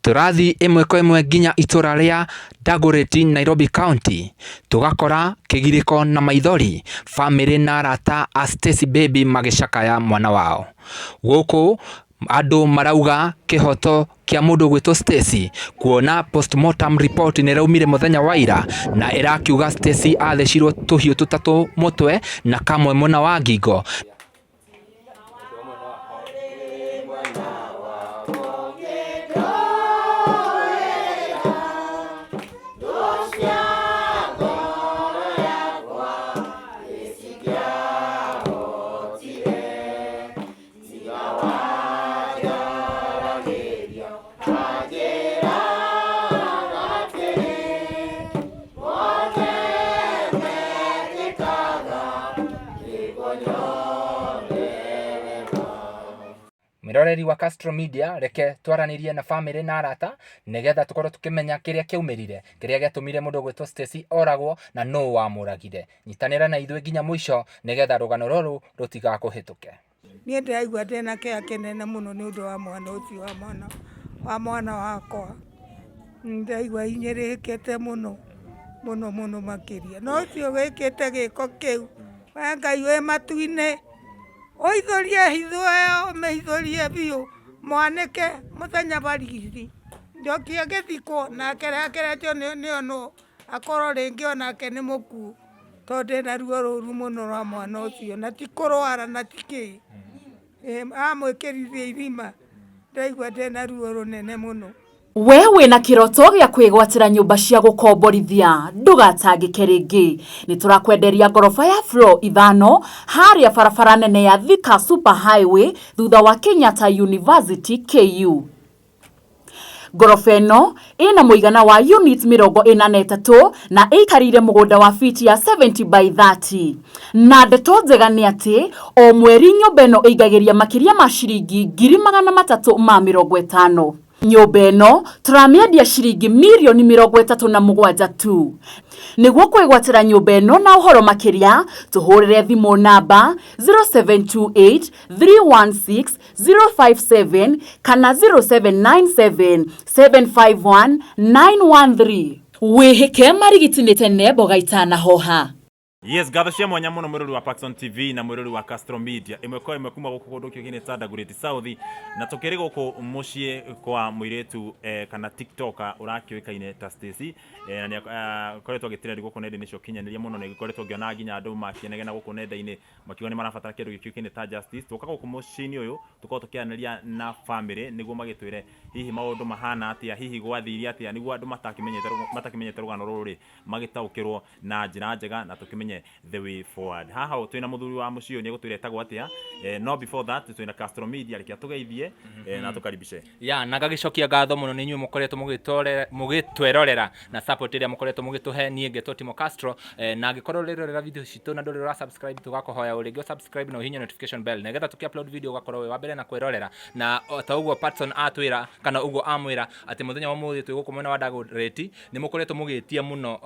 Tũrathiĩ ĩmwe kwa ĩmwe nginya itũra rĩa Dagoretti, Nairobi County, tũgakora kĩgirĩko na maithori, bamĩrĩ na arata a Stacy Baby magĩcakaya mwana wao. Gũkũ andũ marauga kĩhoto kĩa mũndũ ũgwĩtwo Stacy kuona postmortem report nĩ ĩraumire mũthenya wa ira na ĩrakiuga Stacy athecirwo tũhiũ tũtatũ mũtwe na kamwe mwena wa ngingo. Mwĩroreri wa Castro Media, reke twaranĩrie na bamĩrĩ na arata nĩgetha tũkorwo tũkĩmenya kĩrĩa kĩaumĩrire, kĩrĩa gĩatũmire mũndũ ũgwĩtwo Stacy oragwo na nũ wamũragire. Nyitanĩra na ithuĩ nginya mũico nĩgetha rũgano rũrũ rũtigakũhĩtũke. Niĩ ndĩraigua ndĩna kĩeha kĩnene mũno nĩ ũndũ wa mwana ũcio wa mwana wa mwana wakwa. Ndĩraigua hinyĩrĩrĩkĩte mũno mũno mũno makĩria. Na ũcio wĩkĩte gĩko kĩu, we Ngai wĩ matu-inĩ, ũihũrie hitho ĩyo ũmĩihũrie biũ, mwanĩke mũthenya barigici, njoki agĩthikwo nake akeretio nĩonwo akorwo rĩngĩ onake nĩ mũkuũ. Tondũ ndĩna ruo rũru mũno rwa mwana ũcio na ti kũrwara na ti kĩ, amwĩkĩrithia irima ndaigua ndĩna ruo rũnene mũno. We wĩna kĩroto gĩa kwĩgwatĩra nyũmba cia gũkomborithia ndũgatangĩke rĩngĩ. Nĩ tũrakwenderia ngoroba ya floor ithano harĩa barabara nene ya Thika Super Highway thutha wa Kenyatta University KU. Ngoroba ĩno ĩna mũigana wa units 43 na ĩikarĩire mũgũnda wa fiti ya 70 by 30. Na ndeto njega nĩ atĩ o mweri nyũmba ĩno ĩingagĩria makĩria ma ciringi 350,000. Nyũmba ĩno tũramĩendia ciringi mirioni 37 tu. Nĩguo kwĩgwatĩra nyũmba ĩno na ũhoro makĩria tũhũrĩre thimũ namba 0728 316 057 kana 0797 751 913. Wĩhĩke marigiti nĩ tene mboga itanahoha. Yes, ngatho cia mwanya mũno mwĩrori wa Paxson TV na mwĩrori wa Castro Media ĩmwe kwa ĩmwe kuma gũkũ kũndũ kĩũgĩ ta Dagoretti South, na tũkĩrĩ gũkũ mũciĩ kwa mũirĩtu kana TikToker ũrakĩũĩkaine ta Stacy, na nĩ akoretwo agĩtrend gũkũ nenda-inĩ cia ũkinyanĩria mũno, na ĩgĩkoretwo ngĩona nginya andũ makĩnegena gũkũ nenda-inĩ makiuga nĩ marabatara kĩndũ gĩkĩũĩkaine ta justice. Tũka gũkũ mũciĩ-inĩ ũyũ tũkorwo tũkĩaranĩria na family nĩguo magĩtwĩre hihi maũndũ mahana atĩa, hihi gwathire atĩa, nĩguo andũ matakĩmenyete rũgano rũrũ rĩ magĩtaũkĩrwo na njĩra njega na tũkĩmenye the way forward. Haha ũũ twĩna mũthuri wa mũciĩ ũyũ, nĩ egũtwĩra etagwo atĩa, no before that twĩna Castro Media, reke atũgeithie na tũkaribishe. Ya, na ngagĩcokia ngatho mũno nĩ inyuĩ mũkoretwo mũgĩtwerorera na support ĩrĩa mũkoretwo mũgĩtũhe. Niĩ ngetwo Timo Castro, na angĩkorwo ũrĩrorera video citũ na ndũrĩ ũra subscribe, tũgakũhoya o rĩngĩ ũ subscribe na ũhihinye notification bell nĩgetha tũkĩ upload video ũgakorwo wĩ wa mbere na kwĩrorera. Na o ta ũguo Patson atwĩra kana ũguo amwĩra atĩ mũthenya wa ũmũthĩ twĩ gũkũ mwena wa Dagoretti, nĩ mũkoretwo mũgĩtia mũno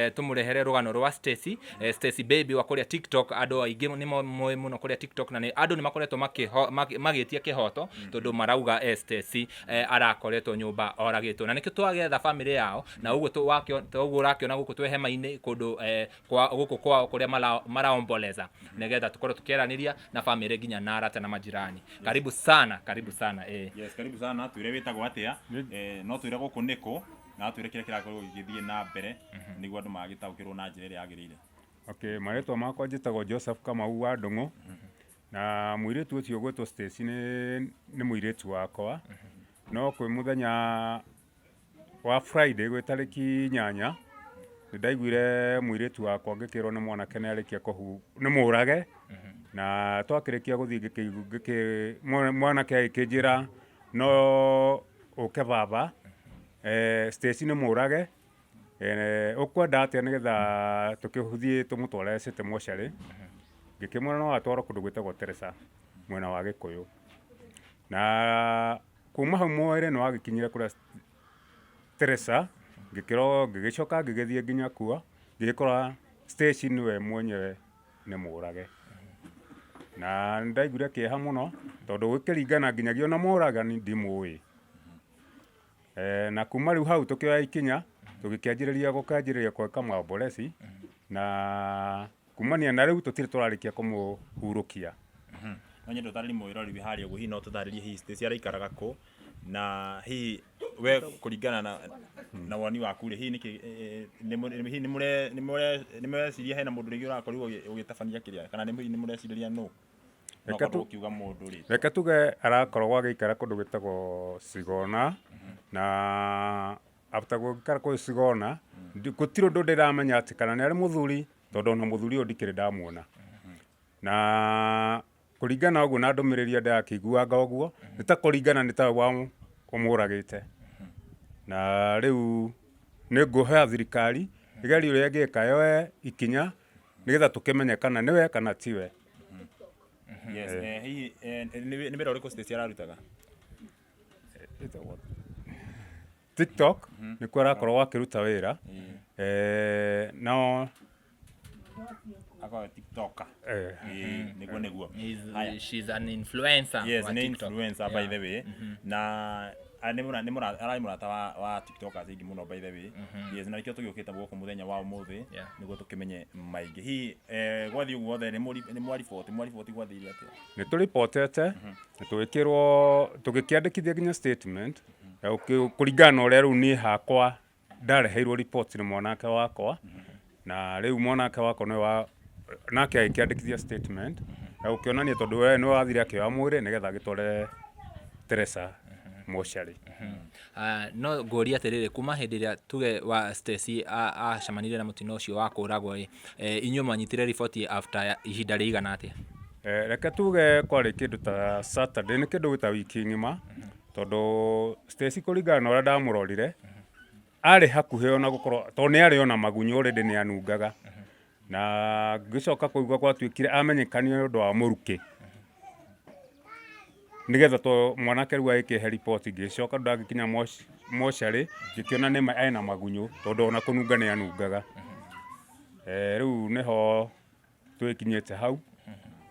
tũmũrehere rũgano rwa Stacy, Stacy Baby wa kũrĩa TikTok. Andũ aingĩ nĩ moĩ mũno kũrĩa TikTok, na nĩ andũ nĩ makoretwo magĩtia kĩhoto tondũ marauga Stacy arakoretwo nyũmba oragĩtwo, na nĩkĩo twagetha famĩlĩ yao, na ũguo ũguo ũrakĩona gũkũ twĩ hema-inĩ kũndũ kwa gũkũ kwao kũrĩa maraomboleza, nĩgetha tũkorwo tũkĩaranĩria na famĩlĩ nginya na arata na majirani. Karibu sana, karibu sana. Yes, karibu sana. Twĩre wĩtagwo atĩa, no twĩre gũkũ nĩkũ, na twĩre kĩrĩa kĩrakorwo gĩgĩthiĩ na mbere nĩguo andũ magĩtaũkĩrwo na njĩra ĩrĩa yagĩrĩire. Okay, marĩtwa makwa njĩtagwo Joseph Kamau wa Ndung'u, na mũirĩtu ũcio ũgwĩtwo Stacy nĩ mũirĩtu wakwa. No kwĩ mũthenya wa Friday gwĩ tarĩki 8 nĩ ndaiguire mũirĩtu wakwa ngĩkĩrwo nĩ mwanake nĩ arĩkia kũhu nĩ mũrage, na twakĩrĩkia gũthiĩ mwanake agĩkĩnjĩra no ũke baba, Stacy nĩ mũrage, ũkwenda atĩa nĩgetha tũkĩthiĩ tũmũtware City Mortuary. Ngĩkĩmwĩra no atwarwo kũndũ gwĩtagwo Teresa mwena wa Gĩkũyũ. Na kuma hau mwĩrĩ nĩ wagĩkinyire kũrĩa Teresa, ngĩkĩrwo ngĩgĩcoka ngĩgĩthiĩ nginya kuo, ngĩgĩkora Stacy nĩwe mwenyewe nĩ mũrage. Na nĩ ndaiguire kĩeha mũno tondũ gũkĩringana nginyagia ona mũragani ndimũĩ. Na kuma rĩu hau tũkĩoya ikinya tũgĩkĩanjĩrĩria gũkĩanjĩrĩria gwĩka maombolezi na kumania na rĩu tũtirĩ tũrarĩkia kũmũhurũkia. No nyende ũtarĩrie mwĩroreri wĩ harĩa ũguo, hihi no tũtarĩrie hihi Stacy araikaraga kũ na hihi we kũringana na woni waku rĩ, hihi nĩkĩ hihi nĩ mũreciria hena mũndũ rĩngĩ ũrakorirwo ũgĩtabania kĩrĩa kana hihi nĩ mũrecirĩria nũ? No Reke korwo ũkiuga mũndũ rĩ. Reke tuge arakoragwo agĩikara kũndũ gwĩtagwo Sigona na after gũikara kũu Sigona gũtirĩ ũndũ ndĩramenya atĩ kana nĩ arĩ mũthuri tondũ ona mũthuri ũyũ ndikĩrĩ ndamuona. Na kũringana na ũguo na ndũmĩrĩri ĩrĩa ndĩrakĩiguaga ũguo nĩ ta kũringana nĩ ta wa ũmũragĩte. Na rĩu nĩ ngũhoya thirikari ĩgerie ũrĩa ĩngĩka yoe ikinya nĩgetha tũkĩmenye kana nĩwe kana tiwe. Yes, hihi nĩ wĩra ũrĩkũ Stacy ararutaga? Ĩtagwo TikTok nĩkuo arakorwo akĩruta wĩra. No Akoragwo TikToker. Nĩguo nĩguo. Haya. She's an influencer Yes, wa nĩ TikTok. influencer by the way. Na nĩ ararĩ mũrata wa TikTokers aingĩ mũno by the way. Yes, na nĩkĩo tũgĩũkĩte gũkũ mũthenya wa ũmũthĩ nĩguo tũkĩmenye maingĩ. Hihi gwathiĩ ũguo othe nĩ mwariboti gwathire atĩa? Nĩ tũribotete na tũgĩkĩrwo tũgĩkĩandĩkithia nginya statement ya kũringana na ũrĩa rĩu niĩ hakwa ndareheirwo report nĩ mwanake wakwa na rĩu mwanake wakwa nĩwe wa nake agĩkĩandĩkithia statement ya gũkĩonania tondũ we nĩwe wathire akĩoya mwĩrĩ nĩgetha agĩtware Teresa mocarĩ. No ngũrie atĩrĩrĩ, kuma hĩndĩ ĩrĩa tuge wa Stacy acemanirie na mũtino ũcio wa kũragwo ĩ, inyuĩ mwanyitire riboti after ihinda rĩigana atĩa? Reke tuge kwarĩ kĩndũ ta Saturday, nĩ kĩndũ ta wiki ng'ima tondũ Stacy kũringana na ũrĩa ndamũrorire arĩ hakuhĩ ona gũkorwo tondũ nĩ arĩ ona magunyũ already nĩ anungaga na ngĩcoka kũigua gwatuĩkire amenyekanire nĩ ũndũ wa mũrukĩ nĩgetha to mwanake rĩu agĩkĩhe riboti ngĩcoka ndagĩkinya mocarĩ ngĩkĩona nĩma ena magunyũ tondũ ona kũnunga nĩ anungaga. Rĩu nĩho twĩkinyĩte hau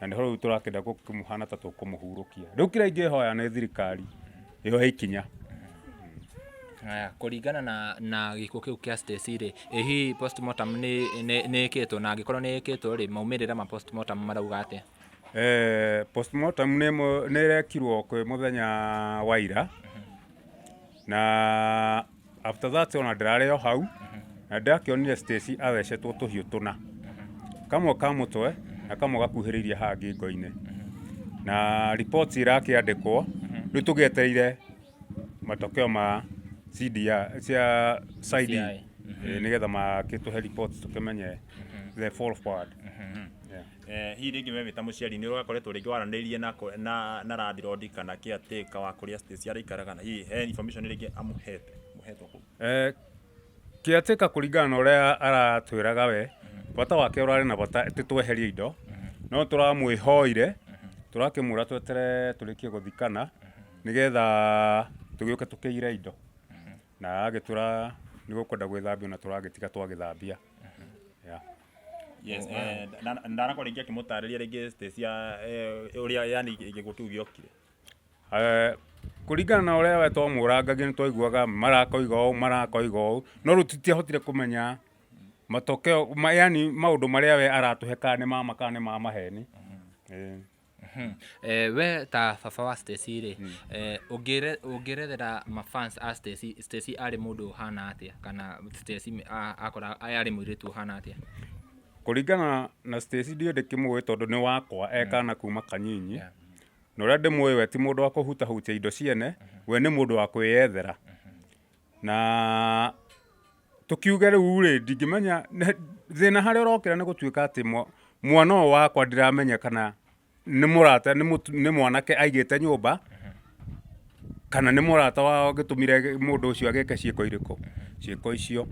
na nĩho rĩu tũrakĩenda gũkĩmũhana ta tũkũmũhurũkia. Rĩu kĩrĩa ingĩhoya nĩ thirikari yoe ikinya. Haya, kũringana na gĩkuũ kĩu kĩa Stacy rĩ, ĩ hihi postmortem nĩ ĩkĩtwo na angĩkorwo nĩ ĩkĩtwo rĩ, maumĩrĩra ma postmortem marauga atĩa? Postmortem nĩ ĩrekirwo kwĩ mũthenya wa ira na after that ona ndĩrarĩ o hau na ndĩrakĩonire Stacy athecetwo tũhiũ tũna, kamwe ka mũtwe na kamwe gakuhĩrĩirie haha ngingo-inĩ na riboti ĩrakĩandĩkwo rĩu tũgĩetereire matokeo ma CDR cia CID. CI. Nĩgetha makĩtũhe report tũkĩmenye the fall forward. Yeah. Hihi rĩngĩ we wĩ ta mũciari nĩ ũrakoretwo rĩngĩ waranĩirie na landlord kana caretaker wa kũrĩa Stacy araikaraga na hihi he information rĩngĩ amũhete mũhetwo kũu? Caretaker kũringana na ũrĩa aratwĩraga we bata wake ũrarĩ na bata atĩ tweherie indo no tũramwĩhoire tũrakĩmwĩra twetere tũrĩkie gũthikana nĩgetha tũgĩũke tũkĩire indo na agĩtwĩra nĩ gũkwenda gwĩthambio na tũragĩtiga twagĩthambia. Yeah. Yes, ndanakorwo rĩngĩ akĩmũtarĩria rĩngĩ Stacy ũrĩa yani gĩkuũ kĩu gĩokire. Kũringana na ũrĩa we twamũrangagia nĩ twaiguaga marakoiga ũũ marakoiga ũũ no rĩu tũtiahotire kũmenya matokeo yani maũndũ marĩa we aratũhe kana nĩ ma ma kana nĩ ma maheni. We ta baba wa Stacy rĩ, ũngĩerethera mafans a Stacy, Stacy arĩ mũndũ ũhana atĩa kana Stacy akora arĩ mũirĩtu ũhana atĩa? Kũringana na Stacy ndiĩ ndĩkĩmũĩ tondũ nĩ wakwa ekana kuma kanyinyi na ũrĩa ndĩmũĩ we ti mũndũ wa kũhutahutia indo ciene, we nĩ mũndũ wa kwĩyethera na tũkiuge rĩu rĩ ndingĩmenya thĩna harĩa ũrokĩra nĩ gũtuĩka atĩ mwana ũyũ wakwa ndiramenya kana nĩ mũrata nĩ mwanake aigĩte nyũmba kana nĩ mũrata wao gĩtũmire mũndũ ũcio agĩke ciĩko irĩkũ ciĩko icio.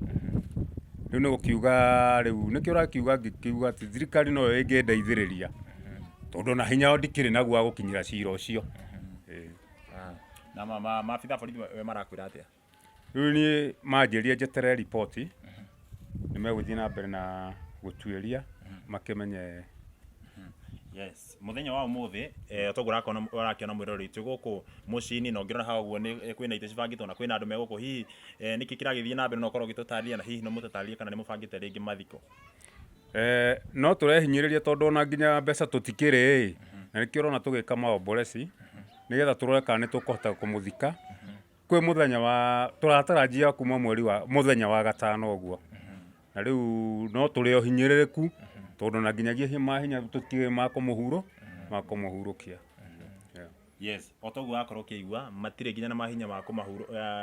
Rĩu nĩ gũkiuga rĩu nĩkĩo ũrakiuga ngĩkiuga atĩ thirikari noyo ĩngĩndeithĩrĩria tondũ na hinya ndikĩrĩ naguo wa gũkinyĩra cira ũcio. Na maabitha a borithi we marakwĩra atĩa? Rĩu niĩ manjĩrire njeterere riboti nĩ megũthiĩ na mbere na gũtuĩria makĩmenye. Yes, muthenya wa umuthi toguo urakona urakiona mwiroreri witũ gũkũ mũciĩ-inĩ na ũngĩrora haha ũguo nĩ kwĩna itĩ cibangĩtwo na kwĩna andũ me gũkũ hihi nĩkĩ kĩragĩthiĩ na mbere no ũkorwo ũgĩtũtarĩria na hihi no mũtũtarĩrie kana nĩ mũbangĩte rĩngĩ mathiko. No tũrehinyĩrĩria tondũ ona nginya mbeca tũtikĩrĩ ĩ, na nĩkĩo ũrona tũgĩka maomboreci nĩgetha tũrore kana nĩ tũkũhota kũmũthika kwĩ mũthenya wa tũratarajia kuma mweri wa mũthenya wa gatano ũguo. Na rĩu no tũrĩ o hinyĩrĩrĩku tondũ na nginyagia mahinya tũtikĩrĩ ma kũmũhurũ ma kũmũhurũkia. Yeah. Yes, o toguo wakorwo ũkĩigua matirĩ nginya na mahinya ma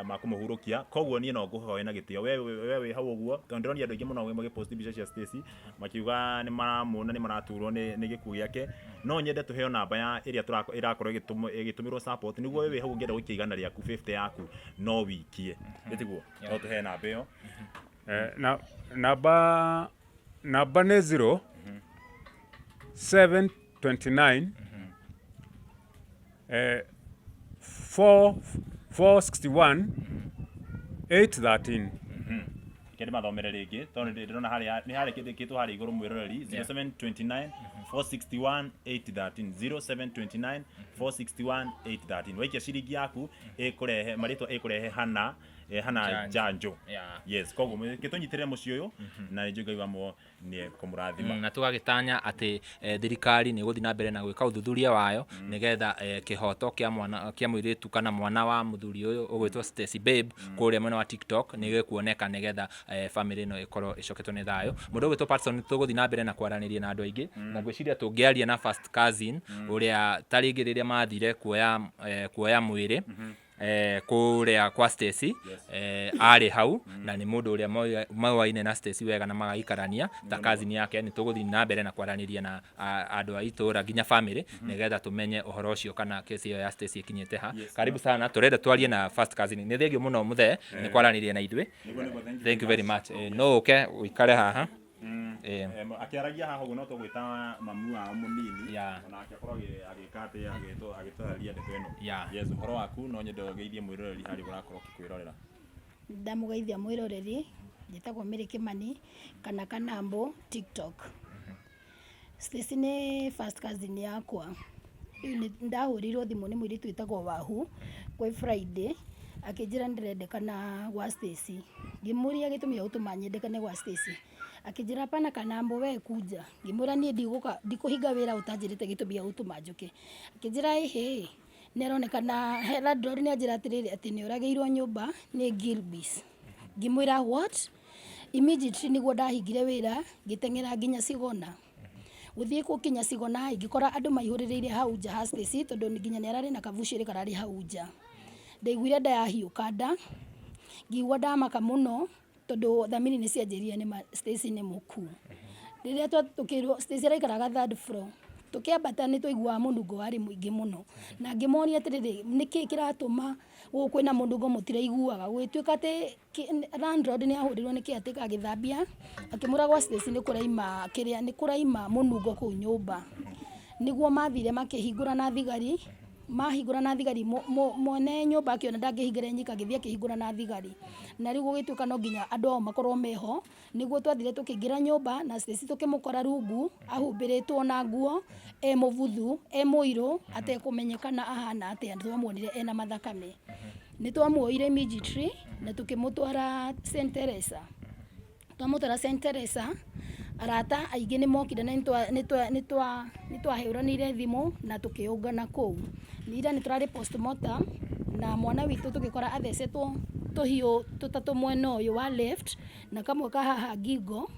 ma kũmũhurũkia koguo niĩ no ngũhoe na gĩtĩo we wĩ hau ũguo tondũ ndĩronire andũ aingĩ mũno magĩpost mbica cia Stacy makiuga nĩ maramuona nĩ maraturwo nĩ gĩkuũ gĩake. No nyende tũheo namba ya ĩrĩa ĩrakorwo ĩgĩtũmĩrwo support nĩguo we wĩ hau ũngĩenda gũikia 100 rĩaku 50 yaku no wikie. Ĩtiguo? No tũheo namba ĩyo. Na namba nĩ 0 7 29 4 461 813. Reke ndĩmathomere rĩngĩ tondũ ndĩrona harĩa nĩ harĩa kĩndĩkĩtwo harĩa igũrũ mwĩroreri 0729 461 813, 0729 461 813. Waikia ciringi yaku ĩkũrehe marĩtwa, ĩkũrehe hana hana Janjo. Janjo. Yes, koguo gĩtũnyitĩrĩre mũciĩ ũyũ na nĩ njũĩ Ngai wa muoyo nĩ ekũmũrathima. Na tũgagĩtanya atĩ thirikari nĩ ĩgũthiĩ na mbere na gwĩka ũthuthuria wayo nĩgetha kĩhoto kĩa mwana, kĩa mũirĩtu kana mwana wa mũthuri ũyũ ũgwĩtwo Stacy Babe kũrĩa mwena wa TikTok nĩ gĩkuoneka nĩgetha family ĩno ĩkorwo ĩcoketwo nĩ thayũ. Mũndũ ũgwĩtwo Patson, tũgũthiĩ na mbere na kwaranĩria na andũ aingĩ na ngwĩciria tũngĩaria na first cousin ũrĩa ta rĩngĩ rĩrĩa mathire kuoya mwĩrĩ kũrĩa kwa Stacy arĩ hau na nĩ mũndũ ũrĩa moaine na Stacy wega na magaikarania ta cousin yake. Nĩ tũgũthiĩ na mbere na kwaranĩria na andũ a itũra nginya family nĩgetha tũmenye ũhoro ũcio kana kesi ĩyo ya Stacy ĩkinyĩte ha. Karibu sana, tũrenda twarie na first cousin. Nĩ thengio mũno mũthee nĩ kwaranĩria na ithuĩ. Thank you very much. No ũke ũikare haha. Akĩaragia haha ũguo no tũgwĩta mamu wao mũnini onake akorwo agĩka atĩ agĩtwarĩria ndeto ĩno. Yes, ũhoro waku no nyende ũgeithie mwĩroreri harĩa ũrakorwo ũkĩkwĩrorera. Ndamũgeithia mwĩroreri, njĩtagwo Mary Kĩmani kana Kanambo TikTok. Stacy nĩ first cousin yakwa. Rĩu nĩ ndahũrĩirwo thimũ nĩ mũirĩtu wĩtagwo Wahu kwĩ Friday akĩnjĩra nĩndĩrendekana gwa Stacy. Ngĩmũria gĩtũmi gĩa gũtũma nyendekane gwa Stacy. Akĩnjĩra, "Hapana Kanambo, we kuja." Ngĩmwĩra niĩ ndigũka, ndikũhinga wĩra ũtanjĩrĩte gĩtũmi gĩa gũtũma njũke. Akĩnjĩra ĩhĩ nĩ aronekana he landlord nĩ anjĩra atĩrĩrĩ atĩ nĩ oragĩirwo nyũmba nĩ Gilbis. Ngĩmwĩra, "What?" Immediately nĩguo ndahingire wĩra ngĩteng'era nginya Cigona. Gũthiĩ gũkinya Cigona ngĩkora andũ maihũrĩrĩire hau nja ha Stacy tondũ nginya nĩ ararĩ na kabucĩrĩ kararĩ hau nja. Ndaiguire nda yahiũka nda, ngĩigua ndamaka mũno tondũ thamiri nĩ cianjĩrire nĩma Stacy nĩ mũkuũ. Rĩrĩa tũkĩrwo Stacy araikaraga third floor, tũkĩambata nĩ twaiguaga mũnungo warĩ mũingĩ mũno na ngĩmoria atĩrĩrĩ, nĩkĩ kĩratũma gũkũ kwĩna mũnungo mũtiraiguaga? Gũgĩtuĩka atĩ landlord nĩ ahũrirwo nĩ caretaker agĩthambia akĩmwĩra gwa Stacy nĩ kũraima kĩrĩa nĩ kũraima mũnungo kũu nyũmba. Nĩguo mathire makĩhingũra na thigari, mahingũra na thigari mwene nyũmba akĩona ndangĩhingĩra nyika agĩthiĩ akĩhingũra na thigari. Na rĩu gũgĩtuĩka no nginya andũ ao makorwo meho nĩguo twathire tũkĩingĩra nyũmba na Stacy tũkĩmũkora rungu ahumbĩrĩtwo na nguo e mũbuthu e mũirũ atekũmenyekana ahana atĩa. Twamuonire ena mathakame. Nĩ twamuoire immediately na tũkĩmũtwara St Teresa. Twamũtwara St Teresa arata aingĩ nĩ mokire na nĩ twahũranĩire thimũ na tũkĩũngana kũu. Ira nĩ tũrarĩ postmortem na mwana witũ tũgĩkora athecetwo tũhiũ tũtatũ mwena ũyũ wa left na kamwe ka haha ngingo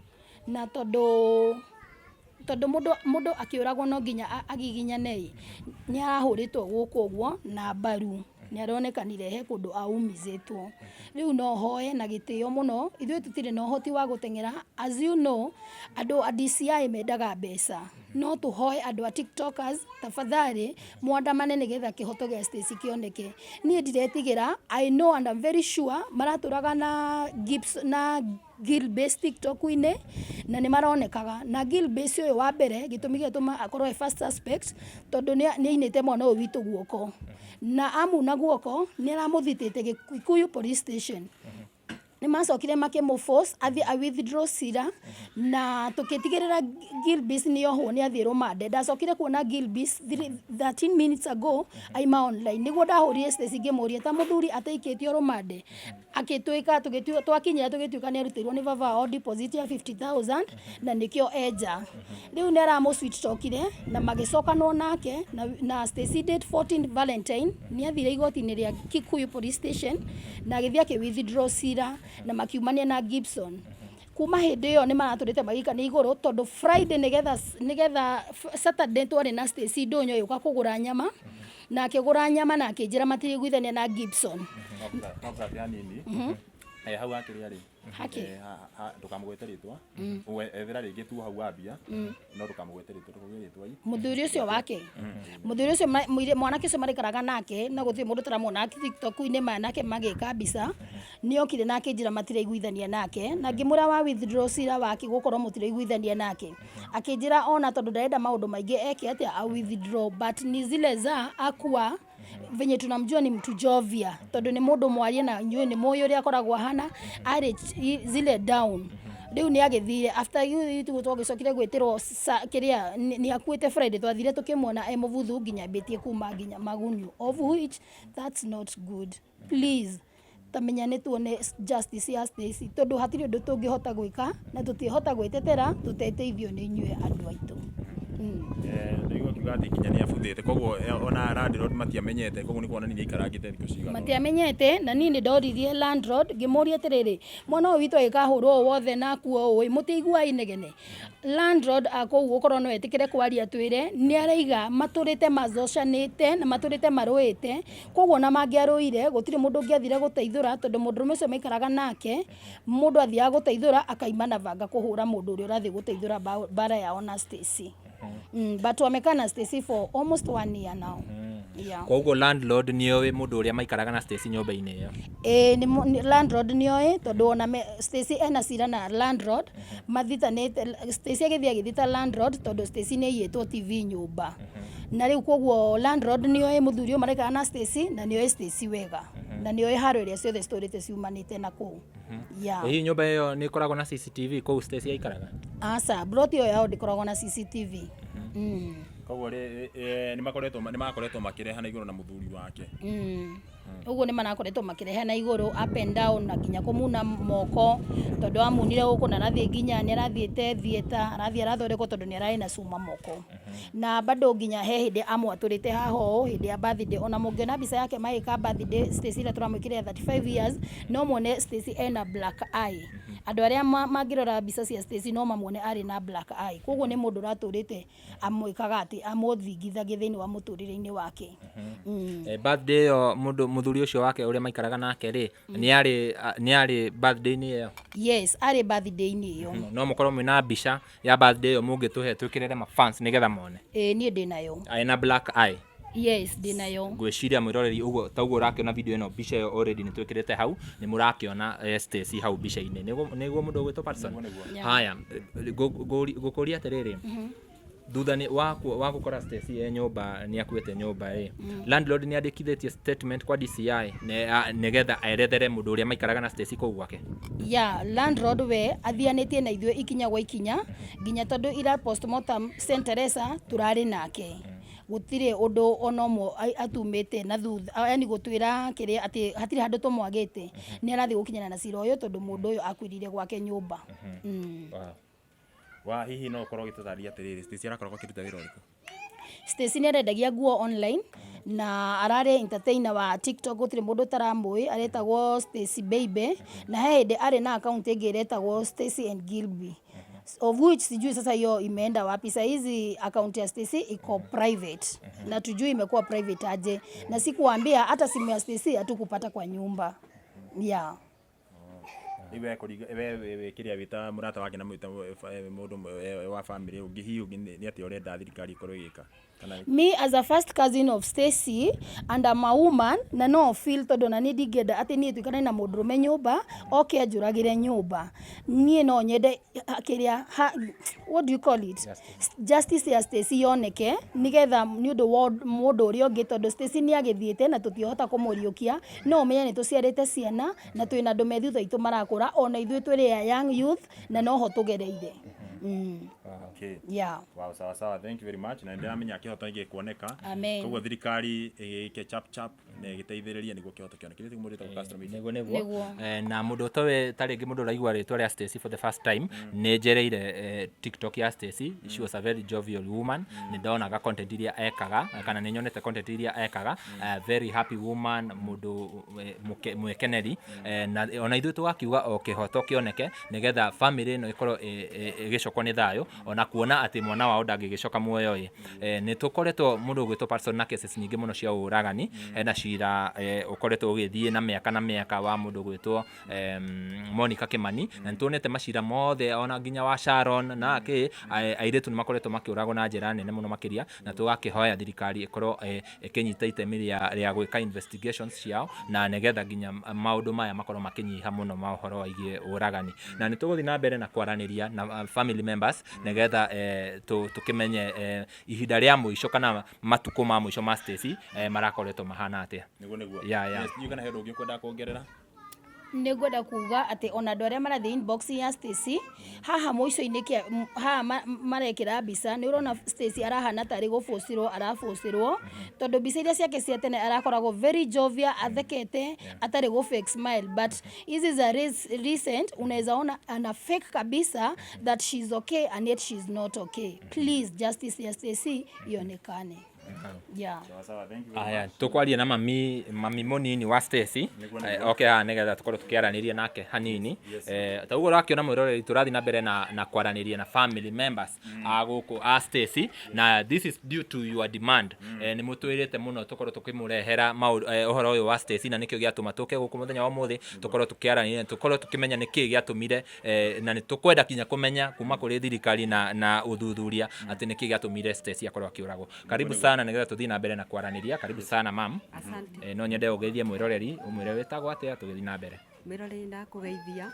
na tondũ mũndũ akĩũragwo no nginya agiginyane ĩ, nĩ arahũrĩtwo gũkũ ũguo na mbaru nĩ aronekanire he kũndũ aumizĩtwo. Rĩu no hoe na gĩtĩo mũno, ithuĩ tũtirĩ na ũhoti wa gũteng'era. As you know, andũ a DCI mendaga mbeca, no tũhoe andũ a tiktokers tafadhali mwandamane nĩgetha kĩhoto gĩa Stacy kĩoneke. Niĩ ndiretigĩra, I know and I'm very sure maratũraga na Gibbs na Gilbase TikTok-inĩ na nĩ maronekaga na Gilbase ũyũ wa mbere gĩtũmi gĩa gũtũma akorwo e first suspect tondũ nĩ ainĩte mwana ũyũ witũ guoko na amuna guoko nĩ aramũthitĩte Gĩkuyu police station. Nĩ macokire makĩmũ force athiĩ a withdraw cira, na tũkĩtigĩrĩra Gilbis nĩ ohwo, nĩ athiĩ rũmande. Ndacokire kuona Gilbis 13 minutes ago aima online, nĩguo ndahũrire Stacy ngĩmũria ta mũthuri ateikĩtio rũmande, akĩtwĩka twakinyĩra tũgĩtuĩka nĩ arutĩirwo nĩ baba wao deposit ya 50,000 na nĩkĩo enja rĩu. Nĩ aramũ sweet talkire na magĩcokanwo nake na Stacy date 14 Valentine nĩ athire igoti-inĩ rĩa Kikuyu Police Station na agĩthiĩ akĩ withdraw cira na makiumania na Gibson. Kuma hĩndĩ ĩyo nĩ maratũrĩte magĩikania igũrũ, tondũ Friday nĩgetha Saturday twarĩ na Stacy ndũnyũ ĩũka kũgũra nyama, na akĩgũra nyama na akĩnjĩra matiraiguithania na Gibson. No ngate hanini. Hau hakĩrĩa rĩ? Haki. Ndũkamũgwete rĩtwa. Ethera rĩngĩ tu hau wambia, no ndũkamũgwete rĩtwa, ndũkauge rĩtwa i. Mũthuri ũcio wake, mũthuri ũcio mwanake ũcio marĩkaraga nake, na gũtirĩ mũndũ tũramuona TikTok-inĩ maya nake magĩka mbica, nĩ okire na akĩnjĩra matiraiguithania nake, na ngĩmwĩra wa withdraw cira wake gũkorwo mũtiraiguithania nake? Akĩnjĩra ona tondũ ndarenda maũndũ maingĩ eke atĩa, a withdraw, but ni zile za akua venye tunamjua ni mtu jovia, tondũ nĩ mũndũ mwarie na inyuĩ nĩ mũĩ ũrĩa akoragwo ahana, arĩ zile down. Rĩu nĩ agĩthire after you twagĩcokire gwĩtĩrwo kĩrĩa nĩ akuĩte. Friday twathire tũkĩmuona e mũbuthu nginya ambĩtie kuma nginya magunyu, of which that's not good. Please tamenya nĩ tuone justice ya Stacy, tondũ hatirĩ ũndũ tũngĩhota gwĩka na tũtingĩhota gwĩtetera tũteteithio nĩ inyuĩ andũ aitũ. Ndaigua akiuga atĩ nginya nĩ abuthĩte, koguo ona landlord matiamenyete, koguo nĩ kuonania nĩ aikarangĩte thikũ cigana ũna. Matiamenyete, na niĩ nĩ ndoririe landlord ngĩmũria atĩrĩrĩ, mwana ũyũ witũ agĩkahũrwo ũũ wothe na akuo ũũ ĩ, mũtiiguaga inegene? Landlord akũu gũkorwo no etĩkĩre kwaria twĩre nĩ araiga matũrĩte mazocanĩte na matũrĩte marũĩte, koguo ona mangĩarũire gũtirĩ mũndũ ũngĩathire gũteithũra, tondũ mũndũrũme ũcio maikaraga nake, mũndũ athiaga gũteithũra akaima na banga kũhũra mũndũ ũrĩa ũrathiĩ gũteithũra mbara yao na Stacy. But wamekaa na Stacy for almost one year now, yeah. Koguo landlord nĩoĩ mũndũ ũrĩa maikaraga na Stacy nyũmba-inĩ ĩyo? Ĩĩ, landlord nĩoĩ, tondũ ona Stacy ena cira na landlord mathitanĩte. Stacy agĩthiĩ agĩthita landlord tondũ Stacy nĩ aiyĩtwo TV nyũmba, na rĩu koguo landlord nĩoĩ mũthuri ũyũ maraikara na Stacy, na nĩoĩ Stacy wega, na nĩoĩ haro ĩrĩa ciothe citũrĩte ciumanĩte na kũu, yeah. Hihi nyũmba ĩyo nĩ ĩkoragwo na CCTV kũu Stacy aikaraga? Aca, plot ĩyo yao ndĩkoragwo na CCTV. Koguo rĩ nĩ makoretwo makĩrehana igũrũ na mũthuri wake. Ũguo nĩ marakoretwo makĩrehana igũrũ, up and down, na nginya kũmuna moko, tondũ amunire gũkũ na arathiĩ nginya nĩ arathiĩte theatre, arathiĩ arathondekwo tondũ nĩ ararĩ na cuma moko, na bado nginya he hĩndĩ amwatũrĩte haha ũũ hĩndĩ ya birthday. Ona mũngĩona mbica yake magĩka birthday Stacy ĩrĩa tũramwĩkĩrĩra ya 35 years, no muone Stacy ena black eye. Andũ arĩa mangĩrora mbica cia Stacy no mamuone arĩ na black eye. Koguo nĩ mũndũ ũratũrĩte amwĩkaga atĩ amũthingithagia thĩinĩ wa mũtũrĩre-inĩ wake. Birthday ĩyo mũndũ mũthuri ũcio wake ũrĩa maikaraga nake rĩ, nĩ arĩ birthday-inĩ ĩyo? Yes, arĩ birthday-inĩ ĩyo. No mũkorwo mwĩna mbica ya birthday ĩyo mũngĩtũhe twĩkĩrĩre mafans nĩgetha mone? Ĩĩ, niĩ ndĩnayo. Ena black eye? Yes, ndĩnayo. Ngwĩciria mwĩroreri ũguo ta ũguo ũrakĩona video ĩno, mbica ĩyo already nĩ twĩkĩrĩte hau, nĩ mũrakĩona Stacy hau mbica-inĩ, nĩguo mũndũ ũgwĩtwo Patson. Haya, ngũkũria atĩrĩrĩ, thutha nĩ wa gũkora Stacy e nyũmba nĩ akuĩte nyũmba rĩ, landlord nĩ andĩkithĩtie statement kwa DCI nĩgetha erethere mũndũ ũrĩa maikaraga na Stacy kũu gwake? Ya landlord we athianĩtie na ithuĩ ikinya gwa ikinya, nginya tondũ ira postmortem St Teresa turarĩ nake, gũtirĩ ũndũ ona ũmwe atumĩte na thutha, yani gũtwĩra kĩrĩa atĩ hatirĩ handũ tũmwagĩte. Nĩ arathiĩ gũkinyana na cira ũyũ tondũ mũndũ ũyũ akuĩrĩire gwake nyũmba. Wa hihi no ũkorwo ũgĩtũtarĩria atĩrĩrĩ, Stacy arakoragwo akĩruta wĩra ũrĩkũ? Stacy nĩ arendagia nguo online na ararĩ entertainer wa TikTok, gũtirĩ mũndũ ũtaramũĩ, aretagwo Stacy Baby, na he hĩndĩ arĩ na account ĩngĩ ĩretagwo Stacy and Gilby, of which sijui sasa hiyo imeenda wapi. Saa hizi account ya Stacy iko private na tujui imekuwa private aje, na sikuambia hata simu ya Stacy hatukupata kwa nyumba, yeah. Rĩu we we wĩ kĩrĩa wĩ ta mũrata wake na mwĩ ta mũndũ wa family ũngĩ, hihi ũngĩ nĩ atĩa ũrenda thirikari ĩkorwo ĩgĩka kana? Me as a first cousin of Stacy and I'm a woman, na no feel tondũ na niĩ ndingĩenda atĩ niĩ tuĩkane na mũndũrũme nyũmba oke anjũragĩre nyũmba. Niĩ no nyende kĩrĩa what do you call it, justice ya Stacy yoneke, nĩgetha nĩ ũndũ wa mũndũ ũrĩa ũngĩ, tondũ Stacy nĩ agĩthiĩte na tũtiahota kũmũriũkia. No ũmenye nĩ tũciarĩte ciana na twĩna andũ me thutha itũ marakũra, ona ithuĩ twĩrĩ a young youth na noho tũgereire. Okay. Yeah. Wow, sawa sawa, thank you very much. Na ndĩramenya kĩhoto nĩ gĩkuoneka. Amen. Koguo thirikari ĩgĩke chap chap na ĩgĩteithĩrĩrie nĩguo kĩhoto kĩoneke. Nĩ mũndũ wĩtagwo Castro Media. Nĩguo, nĩguo. Nĩguo. Na mũndũ ũtoĩ, ta rĩngĩ mũndũ ũraigua rĩtwa rĩa Stacy for the first time, nĩ njereire TikTok ya Stacy. She was a very jovial woman. Nĩ ndonaga content iria ekaga, kana nĩ nyonete content iria ekaga. Very happy woman, mũndũ mwĩkeneri. Na ona ithuĩ tũgakiuga o kĩhoto kĩoneke, nĩgetha family ĩno ĩkorwo ĩgĩcokwo nĩ thayũ, ona kuona atĩ mwana wao ndangĩgĩcoka muoyo ĩ. Nĩ tũkoretwo mũndũ ũgwĩtwo Patson na cases nyingĩ mũno cia ũragani. Hena cira ũkoretwo ũgĩthiĩ na mĩaka na mĩaka wa mũndũ ũgwĩtwo Monica Kimani, na nĩ tuonete macira mothe, ona nginya wa Sharon na kĩ. Airĩtu nĩ makoretwo makĩũragwo na njĩra nene mũno makĩria, na tũgakĩhoya thirikari ĩkorwo ĩkĩnyita itemi rĩa gwĩka investigations ciao, na nĩgetha nginya maũndũ maya makorwo makĩnyiha mũno ma ũhoro wĩgiĩ ũragani. Na nĩ tũgũthiĩ na mbere na kwaranĩria na family members, nĩgetha tũkĩmenye ihinda rĩa mũico kana matukũ ma mũico ma Stacy marakoretwo mahana atĩa. Nĩguo, nĩguo. Yeah. Yes, ndiũĩ kana he ũndũ ũngĩ ũkwenda kuongerera. Nĩ ngwenda kuga atĩ ona andũ arĩa marathiĩ inbox ya Stacy haha mũico-inĩ haha marekĩra mbica, nĩ ũrona Stacy arahana tarĩ gũbũcĩrwo arabũcĩrwo, tondũ mbica iria ciake cia tene arakoragwo very jovial, athekete, atarĩ gũ fake smile, but hizi za recent unaweza ona ana fake kabisa that she's okay and yet she's not okay. Please, justice ya Stacy ionekane, yeah. Sawa sawa, thank you very Aya, tukwaria na mami munini wa Stacy. Nĩguo, Oke haha nĩgetha tũkorwo tũkĩaranĩria nake hanini. Ta ũguo ũrakĩona, mwĩroreri, tũrathiĩ na mbere na kwaranĩria na family members a gũkũ a Stacy, na this is due to your demand. Nĩ mũtwĩrĩte mũno tũkorwo tũkĩmũrehera maũndũ ũhoro ũyũ wa Stacy, na nĩkĩo gĩatũma tũke gũkũ mũthenya wa ũmũthĩ, tũkorwo tũkĩaranĩria, tũkorwo tũkĩmenya nĩkĩĩ gĩatũmire, na nĩ tũkwenda kinya kũmenya kuma kũrĩ thirikari na ũthuthuria atĩ nĩkĩĩ gĩatũmire Stacy akorwo akĩũragwo. Karibu sana, nĩgetha tũthiĩ na mbere na kwaranĩria. Karibu sana, mam. Asante. No nyende ũgeithie mwĩroreri, ũmwĩre wĩtagwo atĩa, tũgĩthiĩ na mbere. Mwĩroreri, ndakũgeithia.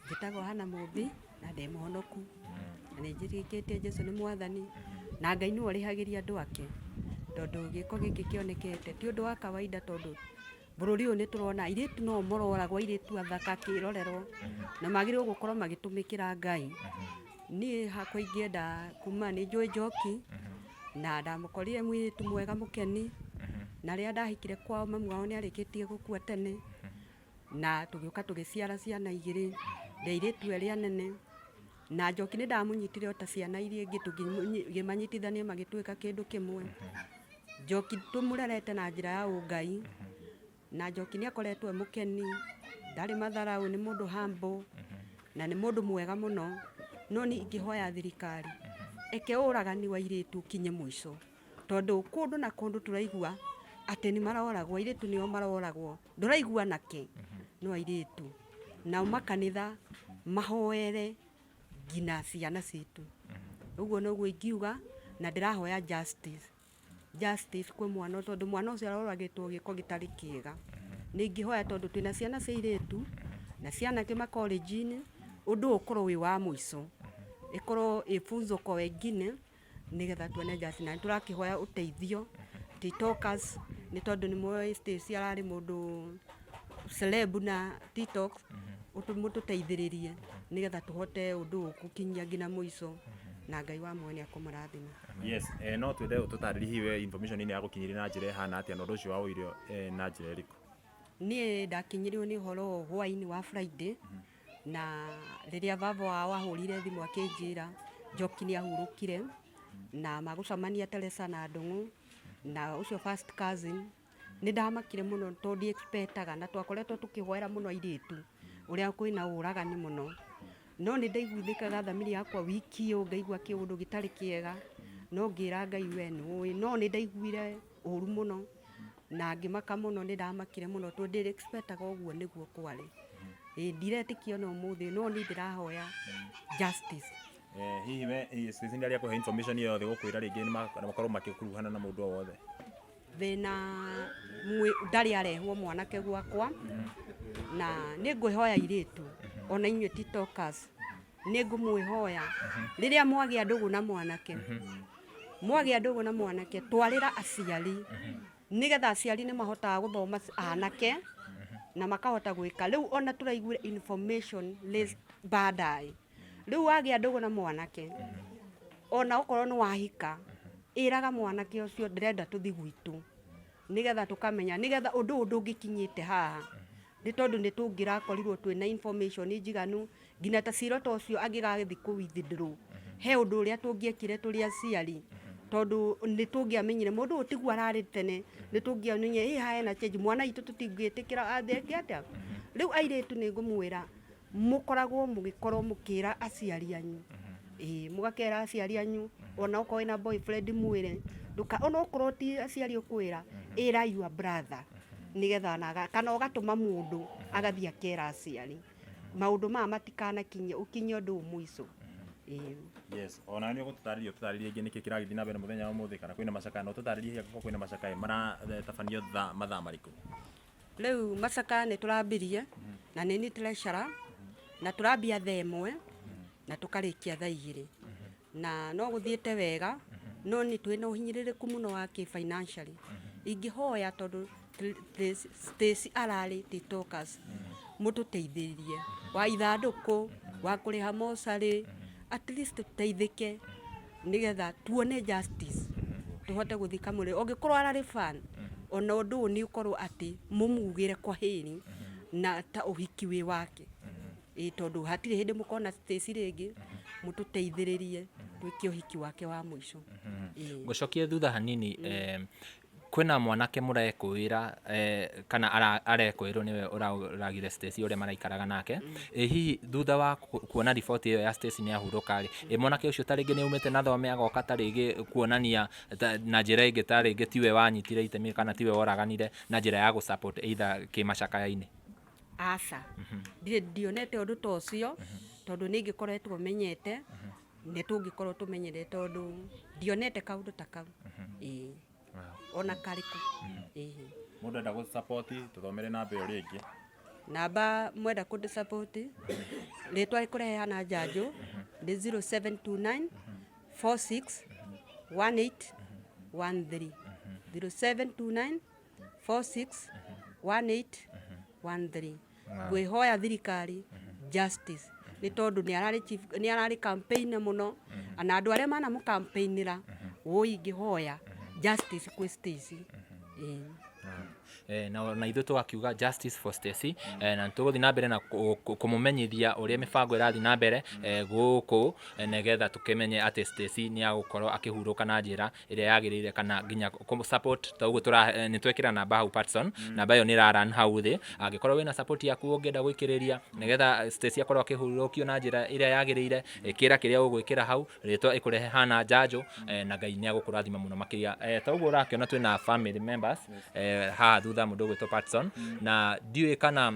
Njĩtagwo Hana Mũmbi na ndĩ mũhonoku na nĩ njĩtĩkĩtie Jesũ nĩ mwathani na Ngai nĩwe ũrĩhagĩria andũ ake, tondũ gĩko gĩkĩ kĩonekete ti ũndũ wa kawaida, tondũ bũrũri ũyũ nĩ tũrona airĩtu no mororagwo, airĩtu athaka kĩrorerwo na magĩrĩirwo gũkorwo magĩtũmĩkĩra Ngai. Niĩ hakwa ingĩenda kuma nĩ njũĩ Njoki na ndamũkorire mũirĩtu mwega mũkeni, na rĩrĩa ndahikire kwao mamu wao nĩ arĩkĩtie gũkua tene, na tũgĩũka tũgĩciara ciana igĩrĩ, ndĩ airĩtu erĩ anene. Na Njoki nĩ ndamũnyitire o ta ciana iria ingĩ, tũkĩmanyitithania magĩtuĩka kĩndũ kĩmwe. Njoki tũmũrerete na njĩra ya ũngai, na Njoki nĩ akoretwo e mũkeni, ndarĩ matharaũ, nĩ mũndũ humble na nĩ mũndũ mwega mũno. No niĩ ingĩhoya thirikari eke ũragani wa airĩtu ũkinye mũico, tondũ kũndũ na kũndũ tũraigua atĩ nĩ maroragwo, airĩtu nĩo maroragwo, ndũraigua anake no airĩtu. Nao makanitha mahoere nginya ciana citũ. Ũguo noguo ingiuga, na ndĩrahoya justice, justice kwĩ mwana, tondũ mwana ũcio aroragĩtwo gĩko gĩtarĩ kĩega. Nĩ ingĩhoya, tondũ twĩna ciana cia airĩtu na cianake makolenji-inĩ, ũndũ ũyũ ũkorwo wĩ wa mũico, ĩkorwo ĩ funzo kwa wengine, nĩgetha tuone justice. Na nĩ tũrakĩhoya ũteithio tiktokers, nĩ tondũ nĩ moĩ Stacy ararĩ mũndũ celeb na TikTok, mũtũteithĩrĩrie nĩgetha tũhote ũndũ ũyũ gũkinyia nginya mũico, na Ngai wa muoyo nĩ akũmũrathima. Yes, no twende ũtũtarĩrie hihi we information ĩno yagũkinyĩria na njĩra ĩhana atĩa, na ũndũ ũcio waũire na njĩra ĩrĩkũ? Niĩ ndakinyĩrwo nĩ ũhoro ũyũ hwaĩ-inĩ wa Friday, na rĩrĩa baba wao ahũrire thimũ akĩnjĩra Njoki nĩ ahurũkire na magũcemania Teresa na Ndũng'ũ na ũcio first cousin, nĩ ndamakire mũno tondũ ndiexpectaga, na twakoretwo tũkĩhoera mũno airĩtu ũrĩa kwĩna ũragani mũno. No nĩ ndaiguithĩkaga thamiri yakwa wiki ĩyo, ngaigua kĩũndũ gĩtarĩ kĩega, no ngĩra Ngai we nĩ ũĩ. No nĩ ndaiguire ũru mũno na ngĩmaka mũno, nĩ ndamakire mũno tondũ ndĩrĩ expectaga ũguo nĩguo kwarĩ. Ĩĩ, ndiretĩkia ona ũmũthĩ, no niĩ ndĩrahoya justice. Hihi we Stacy nĩ arĩa kũhe information ĩyo yothe gũkwĩra rĩngĩ nĩ makorwo makĩkuruhana na mũndũ o wothe? Thĩna ndarĩ arehwo mwanake gwakwa, na nĩ ngwĩhoya airĩtu ona inyuĩ tiktokers, nĩ ngũmwĩhoya rĩrĩa mwagĩa ndũgũ na mwanake, mwagĩa ndũgũ na mwanake, twarĩra aciari, nĩgetha aciari nĩ mahotaga gũthoma anake na makahota gwĩka. Rĩu ona tũraiguire information list baadaye. Rĩu wagĩa ndũgũ na mwanake, ona okorwo nĩ wahika, ĩraga mwanake ũcio ndĩrenda tũthi gwitũ, nĩgetha tũkamenya, nĩgetha ũndũ ũyũ ndũngĩkinyĩte haha, nĩ tondũ nĩ tũngĩrakorirwo twĩna information njiganu, nginya ta cira ta ũcio angĩgagĩthiĩ kũ withdraw, he ũndũ ũrĩa tũngĩekire tũrĩ aciari, tondũ nĩ tũngĩamenyire mũndũ ũyũ tiguo ararĩ tene, nĩ tũngĩamenyire ĩ haha hena change, mwana witũ tũtingĩtĩkĩra eke atĩa. Rĩu airĩtu nĩ ngũmwĩra, mũkoragwo mũgĩkorwo mũkĩra aciari anyu, ĩĩ, mũgakera aciari anyu, ona okorwo wĩna boyfriend mwĩre, ona okorwo ti aciari ũkwĩra, ĩra your brother, nĩgetha ona kana ũgatũma mũndũ agathiĩ akera aciari, maũndũ maya matikanakinye, ũkinye ũndũ ũyũ mũico. Ĩĩ. Yes, ona nĩ ũgũtũtarĩria, ũtũtarĩrie ingĩ nĩkĩ kĩragĩthiĩ na mbere mũthenya wa ũmũthĩ, kana kwĩna macakaya, na ũtũtarĩrie hihi angĩkorwo kwĩna macakaya maratabanio mathaa marĩkũ? Rĩu macakaya nĩ tũrambirie, na nĩ niĩ treasurer, na tũrambia thaa 1 na tũkarĩkia thaa 2, na no gũthiĩte wega, no nĩ twĩna ũhinyĩrĩrĩku mũno wa kĩ financially. Ingĩhoya tondũ Stacy ararĩ tiktokers, mũtũteithĩrĩrie wa ithandũkũ, wa kũrĩha mocarĩ, at least tũteithĩke nĩgetha tuone justice, tũhote gũthika mũrĩ. Ũngĩkorwo ararĩ fan, ona ũndũ ũyũ nĩ ũkorwo atĩ mũmugĩre kwa heri na ta ũhiki wĩ wake. Ĩĩ, tondũ hatirĩ hĩndĩ mũkona Stacy rĩngĩ, mũtũteithĩrĩrie twĩke ũhiki wake wa mũico. Ĩĩ. Ngũcokie thutha hanini, kwĩna mwanake mũrekũĩra, kana arekũĩrwo nĩwe ũragire Stacy ũrĩa maraikaraga nake. Hihi thutha wa kuona riboti ĩyo ya Stacy nĩ ahurũka rĩ, mwanake ũcio ta rĩngĩ nĩ aumĩte na thome agoka ta rĩngĩ kuonania na njĩra ĩngĩ ta rĩngĩ tiwe wanyitire itemi kana tiwe woraganire na njĩra ya gũ support either kĩmacakaya-inĩ? Aca, ndirĩ ndionete ũndũ ta ũcio, tondũ nĩ ingĩkoretwo menyete, nĩ tũngĩkorwo tũmenyete, tondũ ndionete kaũndũ ta kau. Ĩĩ. Ona karĩkũ. Ĩĩ. Mũndũ enda gũ support, tũthomere namba ĩyo rĩngĩ. Namba mwenda kũndĩ support, rĩtwa rĩkũrehe Njanjũ nĩ 0729 46 18 13, 0729 46 18 13. Ngwĩhoya thirikari justice, nĩ tondũ nĩ ararĩ chief, nĩ ararĩ campaign mũno, na andũ arĩa manamũ campaignĩra, woi, ingĩhoya justice kwĩ Stacy. Ĩĩ. Na ithuĩ tũgakiuga justice for Stacy, na tũgũthiĩ na mbere na kũmũmenyithia ũrĩa mĩbango ĩrathiĩ na mbere gũkũ, nĩgetha tũkĩmenye atĩ Stacy nĩ agũkorwo akĩhurũka na njĩra ĩrĩa yagĩrĩire, kana nginya kũ support ta ũguo nĩ twekĩra namba hau Patson, namba ĩyo nĩ ĩra run hau thĩ. Angĩkorwo wĩna support yaku ũngĩenda gũikĩrĩria nĩgetha Stacy akorwo akĩhurũkio na njĩra ĩrĩa yagĩrĩire, ĩkĩra kĩrĩa ũgwĩkĩra hau, rĩtwa ĩkũrehe Hana Njanjũ, na Ngai nĩ agũkũrathima mũno makĩria. Ta ũguo ũrakĩona twĩna family members haha thutha, mũndũ ũgwĩtwo Patson, na ndiũĩ kana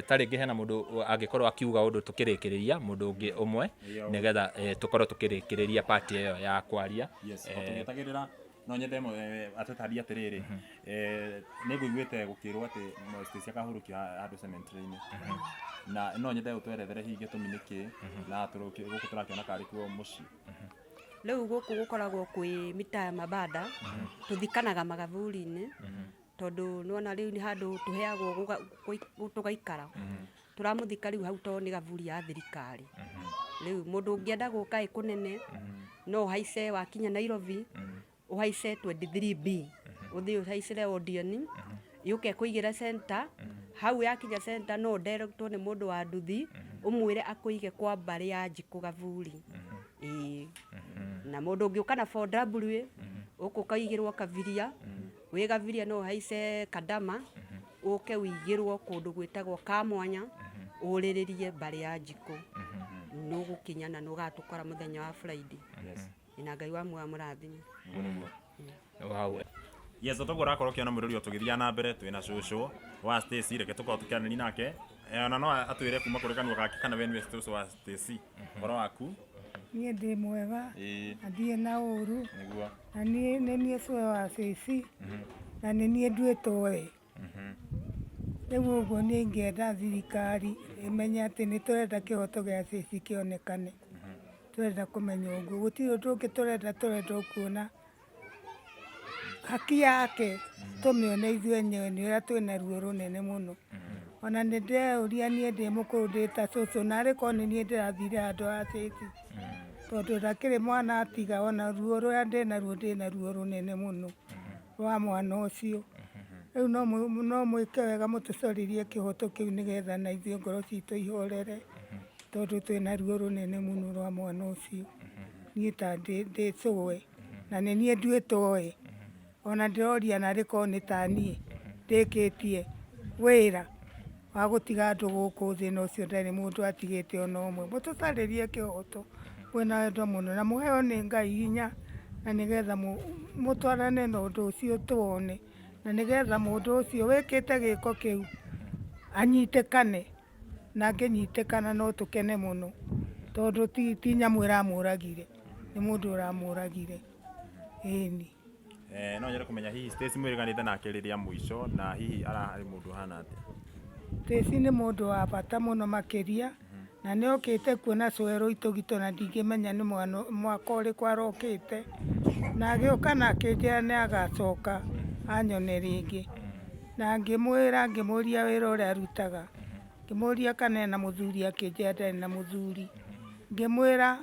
ta rĩngĩ hena mũndũ angĩkorwo akiuga ũndũ tũkĩrĩkĩrĩria, mũndũ ũngĩ ũmwe, nĩgetha tũkorwo tũkĩrĩkĩrĩria part ĩyo ya kwaria. Yes, o tũgĩetagĩrĩra, no nyende atũtarie atĩrĩrĩ, nĩ ngũiguĩte gũkĩrwo atĩ Stacy akahurũkio handũ cemetery-inĩ, na no nyende ũtwerethere hihi gĩtũmi nĩ kĩ, na gũkũ tũrakĩona karĩ kuo mũciĩ. Rĩu gũkũ gũkoragwo kwĩ mita ya mabanda, tũthikanaga magaburi-inĩ, tondũ nĩwona rĩu nĩ handũ tũheagwo tũgaikara. Tũramũthika rĩu hau tondũ nĩ gaburi ya thirikari. Rĩu mũndũ ũngĩenda gũka ĩ kũnene, no ũhaice wakinya Nairobi, ũhaice 23B, ũthiĩ ũhaicĩre Odeon, yũke ĩkũigĩre center. Hau yakinya center, no ũdirectwo nĩ mũndũ wa nduthi, ũmwĩre akũige kwa mbarĩ ya Njikũ Gaburi. Ĩĩ, na mũndũ ũngĩũka na 4W, ũkũ ũkaigĩrwo Kabiria. Wĩ Gabiria no ũhaice Kadama, ũke ũigĩrwo kũndũ gwĩtagwo Kamwanya, ũrĩrĩrie mbarĩ ya Njikũ. Nĩ ũgũkinya na nĩ ũgatũkora mũthenya wa Friday. Na Ngai wa muoyo amũrathime. Nĩguo nĩguo. Wow. Yes, toguo ũrakorwo ũkĩona, mwĩrori, o tũgĩthiaga na mbere, twĩna cũcũ wa Stacy. Reke tũkorwo tũkĩaranĩria nake. Ona no atwĩre kuma kũrĩ kanua gake kana we nĩwe cũcũ wa Stacy. Ũhoro waku? Niĩ ndĩ mwega Ĩĩ na ndirĩ na ũru nĩguo. na niĩ nĩ niĩ cũwe wa Stacy na nĩ niĩ nduĩtwo we. Rĩu ũguo niĩ ingĩenda thirikari ĩmenye atĩ nĩ tũrenda kĩhoto gĩa Stacy kĩonekane. Tũrenda kũmenya ũguo, gũtirĩ ũndũ ũngĩ tũrenda, tũrenda o kuona haki yake tũmĩone ithuĩ enyewe nĩ ũrĩa twĩna ruo rũnene mũno. Ona nĩ ndĩreyũria niĩ ndĩ mũkũrũ ndĩ ta cũcũ narĩ korwo nĩ niĩ ndĩrathire handũ ha Stacy, tondũ ndakĩrĩ mwana atiga ona ruo rũrĩa ndĩnaruo ndĩnaruo rũnene mũno rwa mwana ũcio. Rĩu no mwĩke wega mũtũcarĩrie kĩhoto kĩu nĩgetha na ithuĩ ngoro citũ ihorere, tondũ twĩna ruo rũnene mũno rwa mwana ũcio. Niĩ ta ndĩ cũwe, na nĩ niĩ nduĩtwo we, ona ndĩroria narĩ korwo nĩ ta niĩ ndĩkĩtie wĩra wa gũtiga andũ gũkũ thĩ na ũcio ndarĩ mũndũ atigĩte ona ũmwe. Mũtũcarĩrie kĩhoto mwĩna wendo mũno na mũheo nĩ Ngai hinya na nĩgetha mũtwarane na ũndũ ũcio tuone. Na nĩgetha mũndũ ũcio wĩkĩte gĩko kĩu anyitĩkane, na angĩnyitĩkana no tũkene mũno, tondũ ti nyamũ ĩramũragire, nĩ mũndũ ũramũragire, ĩni. Eh, no nyende kũmenya hihi Stacy mwĩrĩganĩte nake rĩrĩa mũico na hihi ararĩ mũndũ ũhana atĩa? Stacy nĩ mũndũ wa bata mũno makĩria, na nĩ okĩte kuona cũwe Rũitũgitũ na ndingĩmenya nĩ mwaka ũrĩkũ arokĩte, na agĩũka na akĩnjĩra nĩ agacoka anyone rĩngĩ, na ngĩmwĩra ngĩmũria wĩra ũrĩa arutaga, ngĩmũria kana ena mũthuri akĩnjĩra ndarĩ na mũthuri, ngĩmwĩra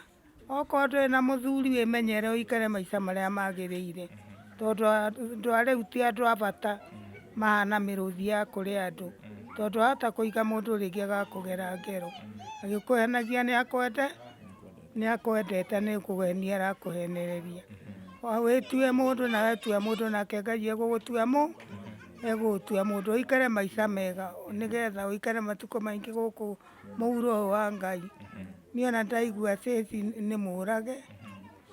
Okorwo ndũrĩ na mũthuri wĩmenyerere ũikare maica marĩa magĩrĩire, tondũ andũ a rĩu ti andũ a bata mahana mĩrũthi ya kũrĩa andũ, tondũ wahota kũiga mũndũ rĩngĩ agakũgera ngero, agĩkũhenagia nĩ akwendete nĩ kũhenia arakũhenereria. Wĩtue mũndũ na wetua mũndũ nake Ngai egũgũtua egũgũtua mũndũ, ũikare maica mega nĩgetha ũikare matukũ maingĩ gũkũ mũhuro ũyũ wa Ngai. Niĩ ona ndaigua Stacy nĩ mũrage,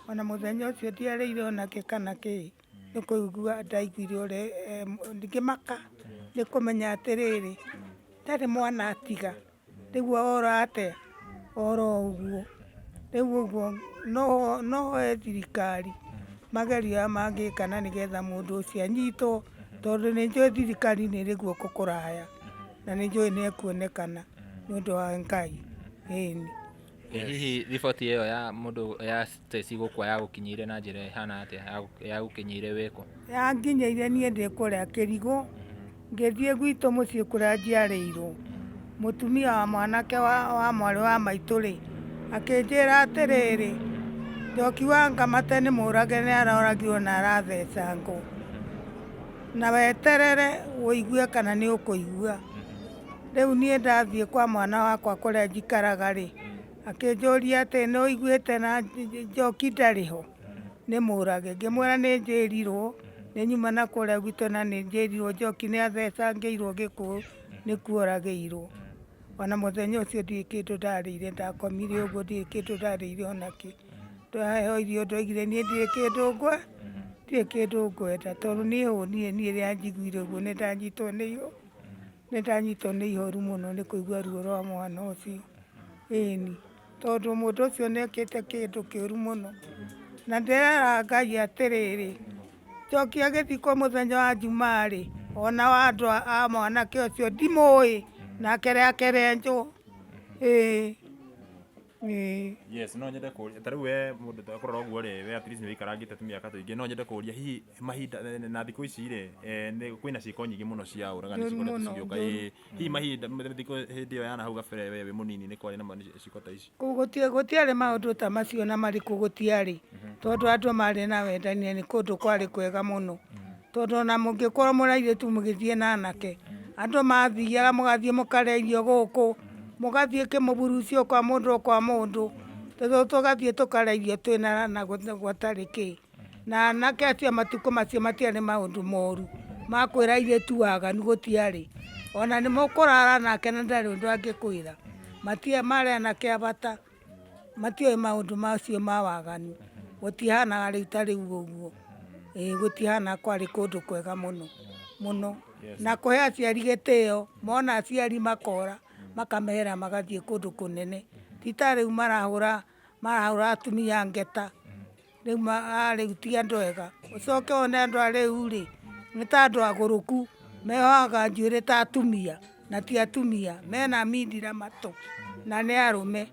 ona mũthenya ũcio ndiarĩire ona kĩ kana kĩ, nĩ kũigua ndaiguire ũrĩa ngĩmaka nĩ kũmenya atĩrĩrĩ, ndarĩ mwana atiga, rĩu ora atĩa, ora o ũguo. Rĩu ũguo no hoe thirikari magerie ũrĩa mangĩka na nĩgetha mũndũ ũcio anyitwo, tondũ nĩ njũĩ thirikari nĩ ĩrĩ guoko kũraya. Na nĩ njũĩ nĩ ekuonekana nĩ ũndũ wa Ngai. Ĩni. Ĩ hihi riboti ĩyo ya mũndũ ya Stacy gũkua yagũkinyĩire na njĩra ĩhana atĩa? Yagũkinyĩire wĩ kũ? Yanginyĩire niĩ ndĩ kũrĩa Kĩrigũ, ngĩthiĩ gwitũ mũciĩ kũrĩa njiarĩirwo. Mũtumia wa mwanake wa mwarĩ wa maitũ-rĩ, akĩnjĩra atĩrĩrĩ, Njoki wa Ngamate nĩ mũũrage nĩ aroragirwo na arathecangwo. Na weterere ũigue kana nĩ ũkũigua. Rĩu niĩ ndathiĩ kwa mwana wakwa kũrĩa njikaraga rĩ, akĩnjũria atĩ nĩ ũiguĩte na Njoki ndarĩ ho, nĩ mũrage. Ngĩmwĩra nĩ njĩrirwo, nĩ nyuma na kũrĩa gwitũ na nĩ njĩrirwo Njoki nĩ athecangĩirwo gĩkũyũ nĩkuo oragĩirwo. Ona mũthenya ũcio ndirĩ kĩndũ ndarĩire, ndakomire ũguo ndirĩ kĩndũ ndarĩire ona kĩ. Ndaheo irio ndoigire niĩ ndirĩ kĩndũ ngwe, ndirĩ kĩndũ ngwenda tondũ niĩ hũnire niĩ rĩrĩa njiguire ũguo nĩ ndanyitwo nĩ iho, nĩ ndanyitwo nĩ ihoru mũno nĩ kũigua ruo rwa mwana ũcio. Ĩni, tondũ mũndũ ũcio nĩ ekĩte kĩndũ kĩũru mũno. Na ndĩrera Ngai atĩrĩrĩ, Njoki agĩthikwo mũthenya wa Njumaa-rĩ, ona wa andũ a mwanake ũcio ndimũĩ, nake rĩake rĩenjwo. Ĩĩ. Ĩĩ. Yes, no nyende kũria ta rĩu we mũndũ ta kũrora ũguo rĩ, we at least nĩ wĩikarangĩte tũmĩaka tũingĩ, no nyende kũria hihi mahinda na thikũ ici rĩ, nĩ kwĩna ciĩko nyingĩ mũno cia ũragani Njũru cikoretwo mũno, cigĩũka. njũru. Ĩĩ, hihi mahinda thikũ hĩndĩ ĩyo ya na hau gabere we wĩ mũnini nĩ kwarĩ na ciĩko ta ici? Kũu gũtiarĩ maũndũ ta macio na marĩkũ gũtiarĩ, tondũ andũ marĩ na wendani na nĩ kũndũ kwarĩ kwega mũno. Tondũ ona mũngĩkorwo mũrĩ airĩtu mũgĩthiĩ na anake, andũ mathiaga mũgathiĩ mũkarĩa irio gũkũ, mũgathiĩ kĩmũburucio kwa mũndũ o kwa mũndũ, tũgathiĩ tũkarĩa irio twĩna na gũtarĩ kĩ. Na anake acio a matukũ macio matiarĩ maũndũ moru, ma kwĩra airĩtu waganu gũtiarĩ. Ona nĩ mũkũrara nake na ndarĩ ũndũ angĩkwĩra. Marĩ anake a bata. Matiũĩ maũndũ macio ma waganu, gũtihanaga rĩu ta rĩu ũguo, ĩĩ gũtihanaga kwarĩ kũndũ kwega mũno mũno. Na kũhe aciari gĩtĩo, mona aciari makora, Makamehera magathiĩ kũndũ kũnene. Ti ta rĩu marahũra marahũra atumia ngeta. Rĩu rĩu ti andũ ega. Ũcoke wone andũ a rĩu rĩ, nĩ ta andũ agũrũku, meyohaga njuĩrĩ ta atumia, na ti atumia, mena mindira matũ, na nĩ arũme.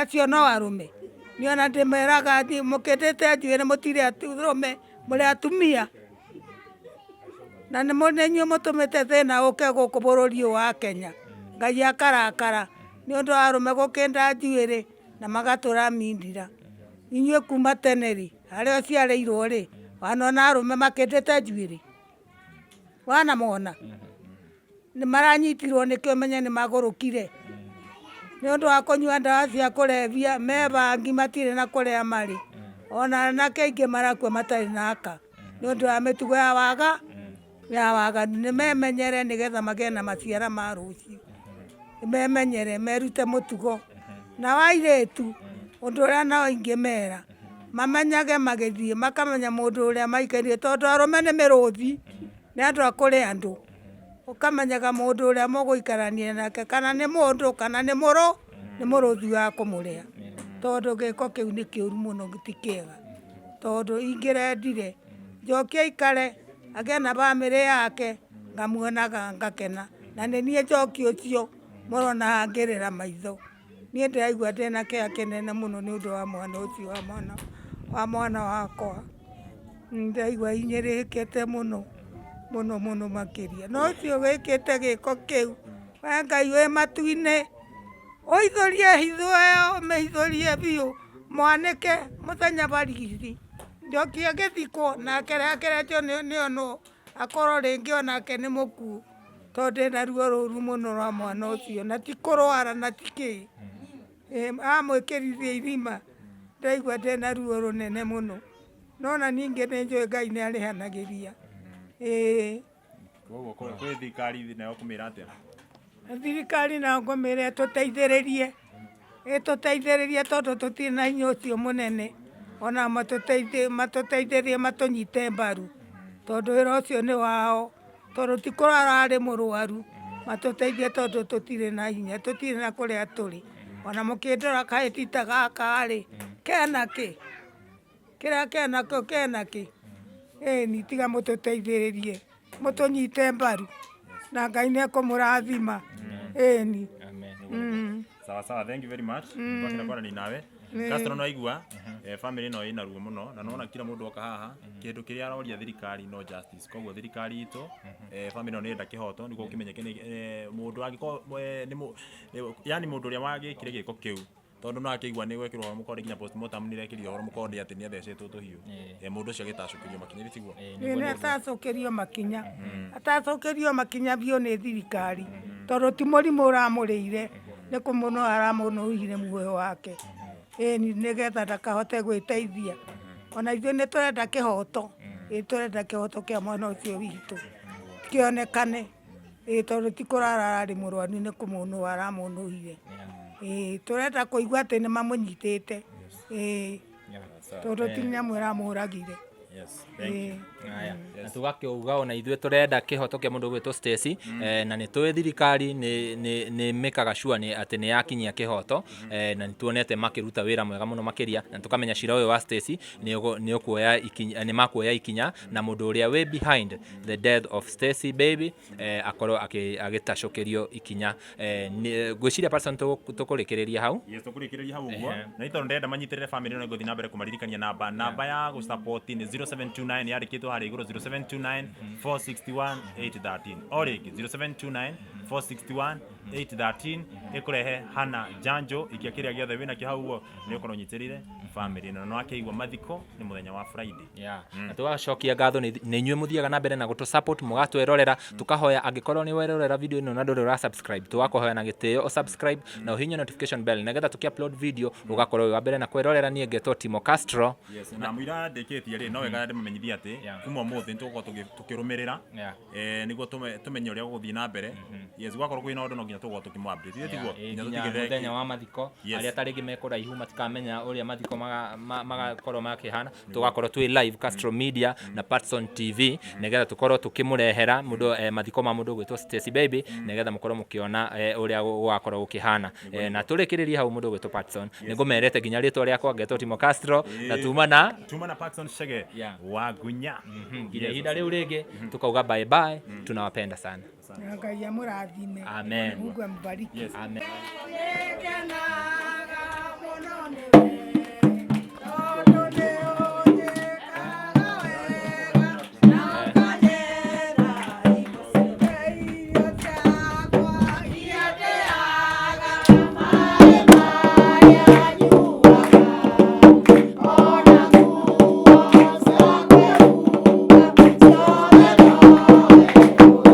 Acio no arũme. Niĩ ona ndĩmeraga mũkĩndĩte njuĩrĩ mũtirĩ arũme, mũrĩ atumia. Na nĩ inyuĩ mũtũmĩte thĩna ũke gũkũ bũrũri ũyũ wa Kenya. Ngai akarakara nĩ ũndũ wa arũme gũkĩnda njuĩrĩ na magatũra mindira. Inyuĩ kuma tene rĩ, harĩa ũciarĩirwo rĩ, wanona arũme makĩndĩte njuĩrĩ? Wanamona? Nĩ maranyitirwo nĩkĩo ũmenye nĩ magũrũkire. Nĩ ũndũ wa kũnyua ndawa cia kũrebia, me bangi matirĩ na kũrĩa marĩ. Ona anake aingĩ marakua matarĩ na aka. Nĩ ũndũ wa mĩtugo ya waga, ya waganu. Nĩ memenyere nĩgetha magĩe na maciara ma rũciũ. Nĩ memenyere, merute mũtugo. Nao airĩtu, ũndũ ũrĩa nao ingĩmera, mamenyage magĩthiĩ, makamenya mũndũ ũrĩa maikaire, tondũ arũme nĩ mĩrũthi, nĩ andũ a kũrĩa andũ. Ũkamenyaga mũndũ ũrĩa mũgũikarania nake, kana nĩ mũndũ, kana nĩ mũrũ, nĩ mũrũthi wa kũmũrĩa. Tondũ gĩko kĩu nĩ kĩũru mũno ti kĩega. Tondũ ingĩrendire Njoki aikare agĩe na bamĩrĩ yake, ngamuonaga ngakena. Na nĩ niĩ Njoki ũcio mũrona haha ngĩrĩra maitho. Niĩ ndĩraigua ndĩna kĩeha kĩnene mũno nĩ ũndũ wa mwana ũcio wa mwana wa mwana wakwa. Nĩndĩraigua hinyĩrĩrĩkĩte mũno mũno mũno makĩria. Na ũcio wĩkĩte gĩko kĩu, we Ngai wĩ matu-inĩ, ũhithũrie hitho ĩyo, ũmĩhithũrie biũ, mwanĩke mũthenya barigici. Njoki agĩthikwo nake akĩrekio nĩonwo akorwo rĩngĩ onake nĩ mũkuũ. Tondũ ndĩna ruo rũru mũno rwa mwana ũcio, na ti kũrwara na ti kĩ. Amwĩkĩrithia irima, ndaigua ndĩna ruo rũnene mũno. No ona ningĩ nĩ njũĩ Ngai nĩ arĩhanagĩria. Ĩĩ. Koguo kwĩ thirikari nayo ũkũmĩra atĩa? Thirikari nayo ngũmĩra ĩtũteithĩrĩrie, ĩtũteithĩrĩrie tondũ tũtirĩ na hinya ũcio mũnene, ona matũteithĩrĩrie matũnyite mbaru, tondũ wĩra ũcio nĩ wao, tondũ ti kũrwara ararĩ mũrwaru, matũteithie tondũ tũtirĩ na hinya, tũtirĩ na kũrĩa tũrĩ. Ona mũkĩndora kahĩti ta gaka rĩ, kena kĩ? Kĩrĩa kenakĩo kenakĩ? Ĩni tiga mũtũteithĩrĩrie, mũtũnyite mbaru, na Ngai nĩ ekũmũrathima. Ĩni. Amen. Sawa sawa, thank you very much. Twakena kwaranĩria nawe. Castro no aigua family ĩno ĩna ruo mũno na nona kila mũndũ oka haha kĩndũ kĩrĩa aroria thirikari no justice. Koguo thirikari itũ family ĩno nĩ ĩrenda kĩhoto nĩguo kĩmenyeke nĩ mũndũ angĩkorwo nĩ yani mũndũ ũrĩa wagĩkire gĩko kĩu Tondũ no akĩigua nĩ gwekĩrwo ũhoro mũkonde nginya postmortem nĩ ĩrekĩrirwo ũhoro mũkonde atĩ nĩ athecetwo tũhiũ. Mũndũ ũcio agĩtacũkĩrio makinya githĩ tiguo? Ĩĩ nĩ atacũkĩrio makinya. Atacũkĩrio makinya biũ nĩ thirikari tondũ ti mũrimũ ũramũrĩire nĩ kũmũnũha aramũnũhire muoyo wake. Ĩni nĩgetha ndakahote gwĩteithia. Ona ithuĩ nĩ tũrenda kĩhoto, ĩĩ tũrenda kĩhoto kĩa mwana ũcio witũ kĩonekane. Ĩĩ tondũ ti kũrara ararĩ mũrwaru nĩ kũmũnũha aramũnũhire. Ĩĩ tũrenda kũigua atĩ nĩ mamũnyitĩte. Ĩĩ tondũ ti nyamũ ĩramũragire. Ĩĩ. Haya, na tũgakĩuga ona ithuĩ tũrenda kĩhoto kĩa mũndũ ũgwĩtwo Stacy na nĩ tũĩ thirikari nĩ mĩkaga sure nĩ atĩ nĩ yakinyia kĩhoto na nĩ tuonete makĩruta wĩra mwega mũno makĩria na tũkamenya cira ũyũ wa Stacy nĩ ũkuoya ikinya nĩ makuoya ikinya na mũndũ ũrĩa wĩ behind the death of Stacy baby akorwo agĩtacũkĩrio ikinya. Ngwĩciria Patson tũkũrĩkĩrĩria hau. Yes, tũkũrĩkĩrĩria hau ũguo. Na nĩ tondũ ndĩrenda manyitĩrĩre family ĩno ngũthiĩ na mbere kũmaririkania namba. Namba ya gũ-support nĩ 0729 yandĩkĩtwo harĩa igũrũ 0729 461 813. O rĩngĩ 0729 461 813 ĩkũrehe Hannah Janjo ikia kĩrĩa gĩothe wĩnakĩo hau ũguo nĩ ũkorwo ũnyitĩrĩire family ĩno. Na nĩwakĩigua mathiko nĩ mũthenya wa Friday. Yeah. Na tũgacokia ngatho nĩ inyuĩ mũthiaga na mbere na gũtũ support mũgatwerorera tũkahoya angĩkorwo nĩ werorera video ĩno na ndũrĩ ũra subscribe tũgakũhoya na gĩtĩo ũ subscribe na ũhihinye notification bell nĩgetha tũkĩ upload video ũgakorwo wĩ wa mbere na kwerorera. Niĩ ngetwo Timo Castro. Yes, na mũira ndĩkĩtie rĩ no wega ndĩmamenyithie atĩ kuma ũmũthĩ nĩ tũgũkorwo tũkĩrũmĩrĩra nĩguo tũmenye ũrĩa gũgũthiĩ na mbere. Yes, gwakorwo kwĩna ũndũ no nginya tũgũkorwo tũkĩmũ update. Ithuĩ ti Tiguo? Ĩĩ, Nginya nginya tũtigĩrĩre mũthenya wa mathiko. Yes. Arĩa tarĩngĩ me kũraihu matikamenya ũrĩa mathiko magakorwo makĩhana. Tũgakorwo twĩ live Castro Media na Patson TV, nĩgetha tũkorwo tũkĩmũrehera mũndũ mathiko ma mũndũ ũgwĩtwo Stacy Baby, nĩgetha mũkorwo mũkĩona ũrĩa gũgakorwo gũkĩhana. Na tũrĩkĩrĩrie hau, mũndũ ũgwĩtwo Patson, nĩngũmerete nginya rĩtwa rĩakwa, ngetwo Timo Castro, na tuma na Tuma na Paxson Chege Yeah. wa Gunya. Nginya ihinda rĩu rĩngĩ, tukauga bye bye, tunawapenda sana. Na Ngai amũrathime. Amen. Mungu ambariki. Yes. Amen. Nĩngenaga mũno nĩwe, tondũ nĩũnjĩkaga wega, na ũkanjĩra irio ciakwa iria ndĩaga, maĩ marĩa nyuaga, ona nguo cia kwĩhumba, ciothe nowe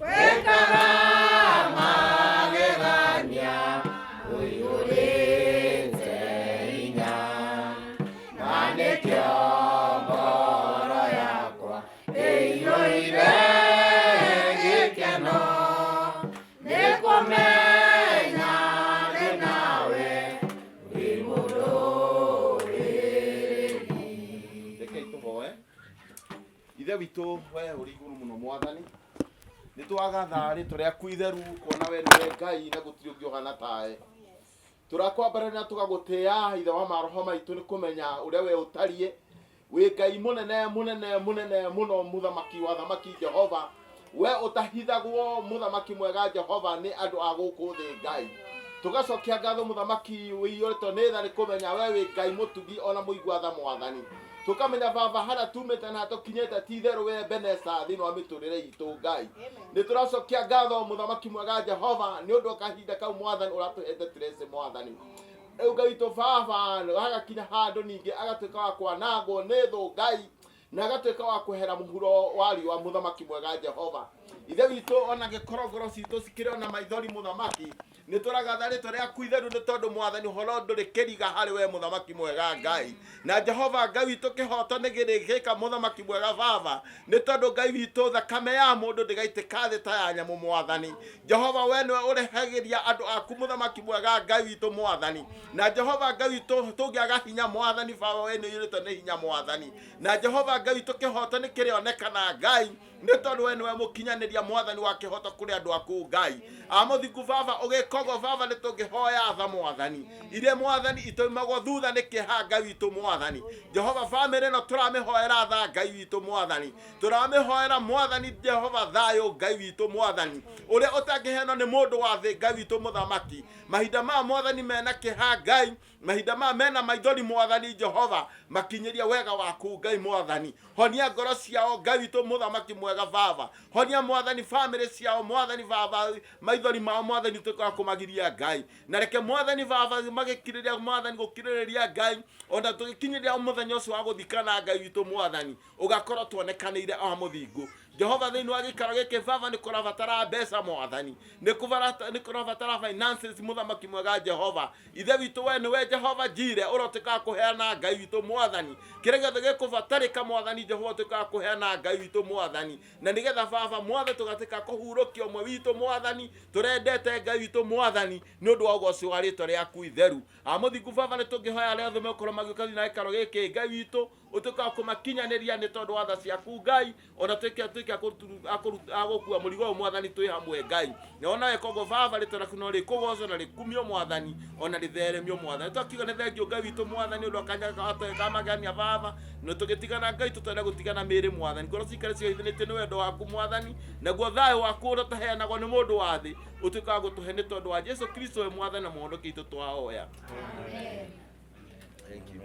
Wĩkaga magegania ũiyũrĩte. Witũ we ũrĩ igũrũ mũno Mwathani, nĩ twagatha rĩtwa rĩaku itheru, kuona we nĩwe Ngai na gũtirĩ ũngĩ ũhana tawe. Tũrakwambarĩria na tũgagũtĩĩa, Ithe wa maroho maitũ, nĩ kũmenya ũrĩa we ũtariĩ. Wĩ Ngai mũnene mũnene mũnene mũno, mũthamaki wa thamaki Jehova, we ũtahithagwo, mũthamaki mwega Jehova, nĩ andũ a gũkũ thĩ Ngai. Tũgacokia ngatho, mũthamaki wĩiyũrĩtwo nĩ tha, nĩ kũmenya we wĩ Ngai mũtugi ona mũigua tha Mwathani. Tũkamenya baba harĩa tumĩte na tũkinyĩte ti itherũ we Ebeneza thĩinĩ wa mĩtũrĩre itũ Ngai. Nĩ tũracokia ngatho, mũthamaki mwega Jehova, nĩ ũndũ wa kahinda kau Mwathani ũratũhete Tracy Mwathani. Rĩu Ngai witũ baba agakinya handũ ningĩ agatuĩka wa kwanangwo nĩ thũ Ngai, na agatuĩka wa kwehera mũhuro wa riũa, mũthamaki mwega Jehova. Ithe witũ, ona gĩkorwo ngoro citũ cikĩrĩ ona maithori, mũthamaki, nĩ tũragatha rĩtwa rĩaku itheru, nĩ tondũ Mwathani ũhoro ndũrĩ kĩriga harĩ we, mũthamaki mwega Ngai. Na Jehova Ngai witũ, kĩhoto nĩ gĩrĩgĩka, mũthamaki mwega baba, nĩ tondũ Ngai witũ thakame ya mũndũ ndĩgaitĩka thĩ ta ya nyamũ Mwathani. Jehova, we nĩwe ũrehagĩria andũ aku, mũthamaki mwega Ngai witũ Mwathani. Na Jehova Ngai witũ, tũngĩaga hinya Mwathani baba, we nĩ ũiyũrĩtwo nĩ hinya Mwathani. Na Jehova Ngai witũ, kĩhoto nĩ kĩrĩonekana Ngai, nĩ tondũ we nĩwe mũkinyanĩria Mwathani wa kĩhoto kũrĩ andũ aku Ngai. Amũthingu baba, ũgĩkogo baba, nĩ tũngĩhoya tha Mwathani, iria Mwathani itoimagwo thutha nĩ kĩeha Ngai witũ Mwathani. Jehova, bamĩrĩ ĩno tũramĩhoera tha Ngai witũ Mwathani, tũramĩhoera Mwathani Jehova thayũ Ngai witũ Mwathani, ũrĩa ũtangĩheanwo nĩ mũndũ wa thĩ Ngai witũ mũthamaki. Mahinda maya Mwathani mena kĩeha Ngai, mahinda maya mena maithori Mwathani Jehova, makinyĩria wega waku Ngai Mwathani. Honia ngoro ciao Ngai witũ mũthamaki mwega baba, honia Mwathani bamĩrĩ ciao Mwathani baba, maithori mao Mwathani tuĩke wa kũmagiria Ngai, na reke Mwathani baba magĩkirĩrĩria Mwathani gũkirĩrĩria Ngai, ona tũgĩkinyĩria mũthenya ũcio wa gũthikana Ngai witũ Mwathani, ũgakorwo tuonekanĩire o mũthingu Jehova. Thĩinĩ wa gĩikaro gĩkĩ baba, nĩ kũrabatara mbeca Mwathani, nĩ kũrabatara finances, mũthamaki mwega Jehova. Ithe witũ, we nĩwe Jehova Jire, ũrotuĩka wa kũheana Ngai witũ Mwathani kĩrĩa gĩothe gĩkũbatarĩka Mwathani Jehova, ũtuĩka wa kũheana Ngai witũ Mwathani, na nĩgetha baba Mwathani tũgatuĩka kũhurũkia ũmwe witũ Mwathani tũrendete Ngai witũ Mwathani, nĩ ũndũ wa ũgoci wa rĩtwa rĩaku itheru. Amũthingu baba, nĩ tũngĩhoya arĩa othe megũkorwo magĩũka thĩinĩ wa gĩikaro gĩkĩ Ngai witũ, ũtuĩke wa kũmakinyanĩria nĩ tondũ wa tha ciaku Ngai, ona tuĩke a gũkua mũrigo ũyũ Mwathani twĩ hamwe Ngai. Na ona weka ũguo baba, rĩtwa rĩaku no rĩkũgocwo na rĩkumio Mwathani, ona rĩtheremio Mwathani. Twakiuga nĩ thengiũ Ngai witũ Mwathani, ũndũ wa kanya kamagania baba, na tũgĩtigana Ngai, tũtwende gũtigana mĩĩrĩ Mwathani, ngoro cikare cioithanĩtio nĩ wendo waku Mwathani, naguo thayũ waku ũrĩa ũtaheanagwo nĩ mũndũ wa thĩ ũtuĩke wa gũtũhe, nĩ tondũ wa Jesu Kristo we Mwathani na Mũhonokia witũ twahoya. Thank you.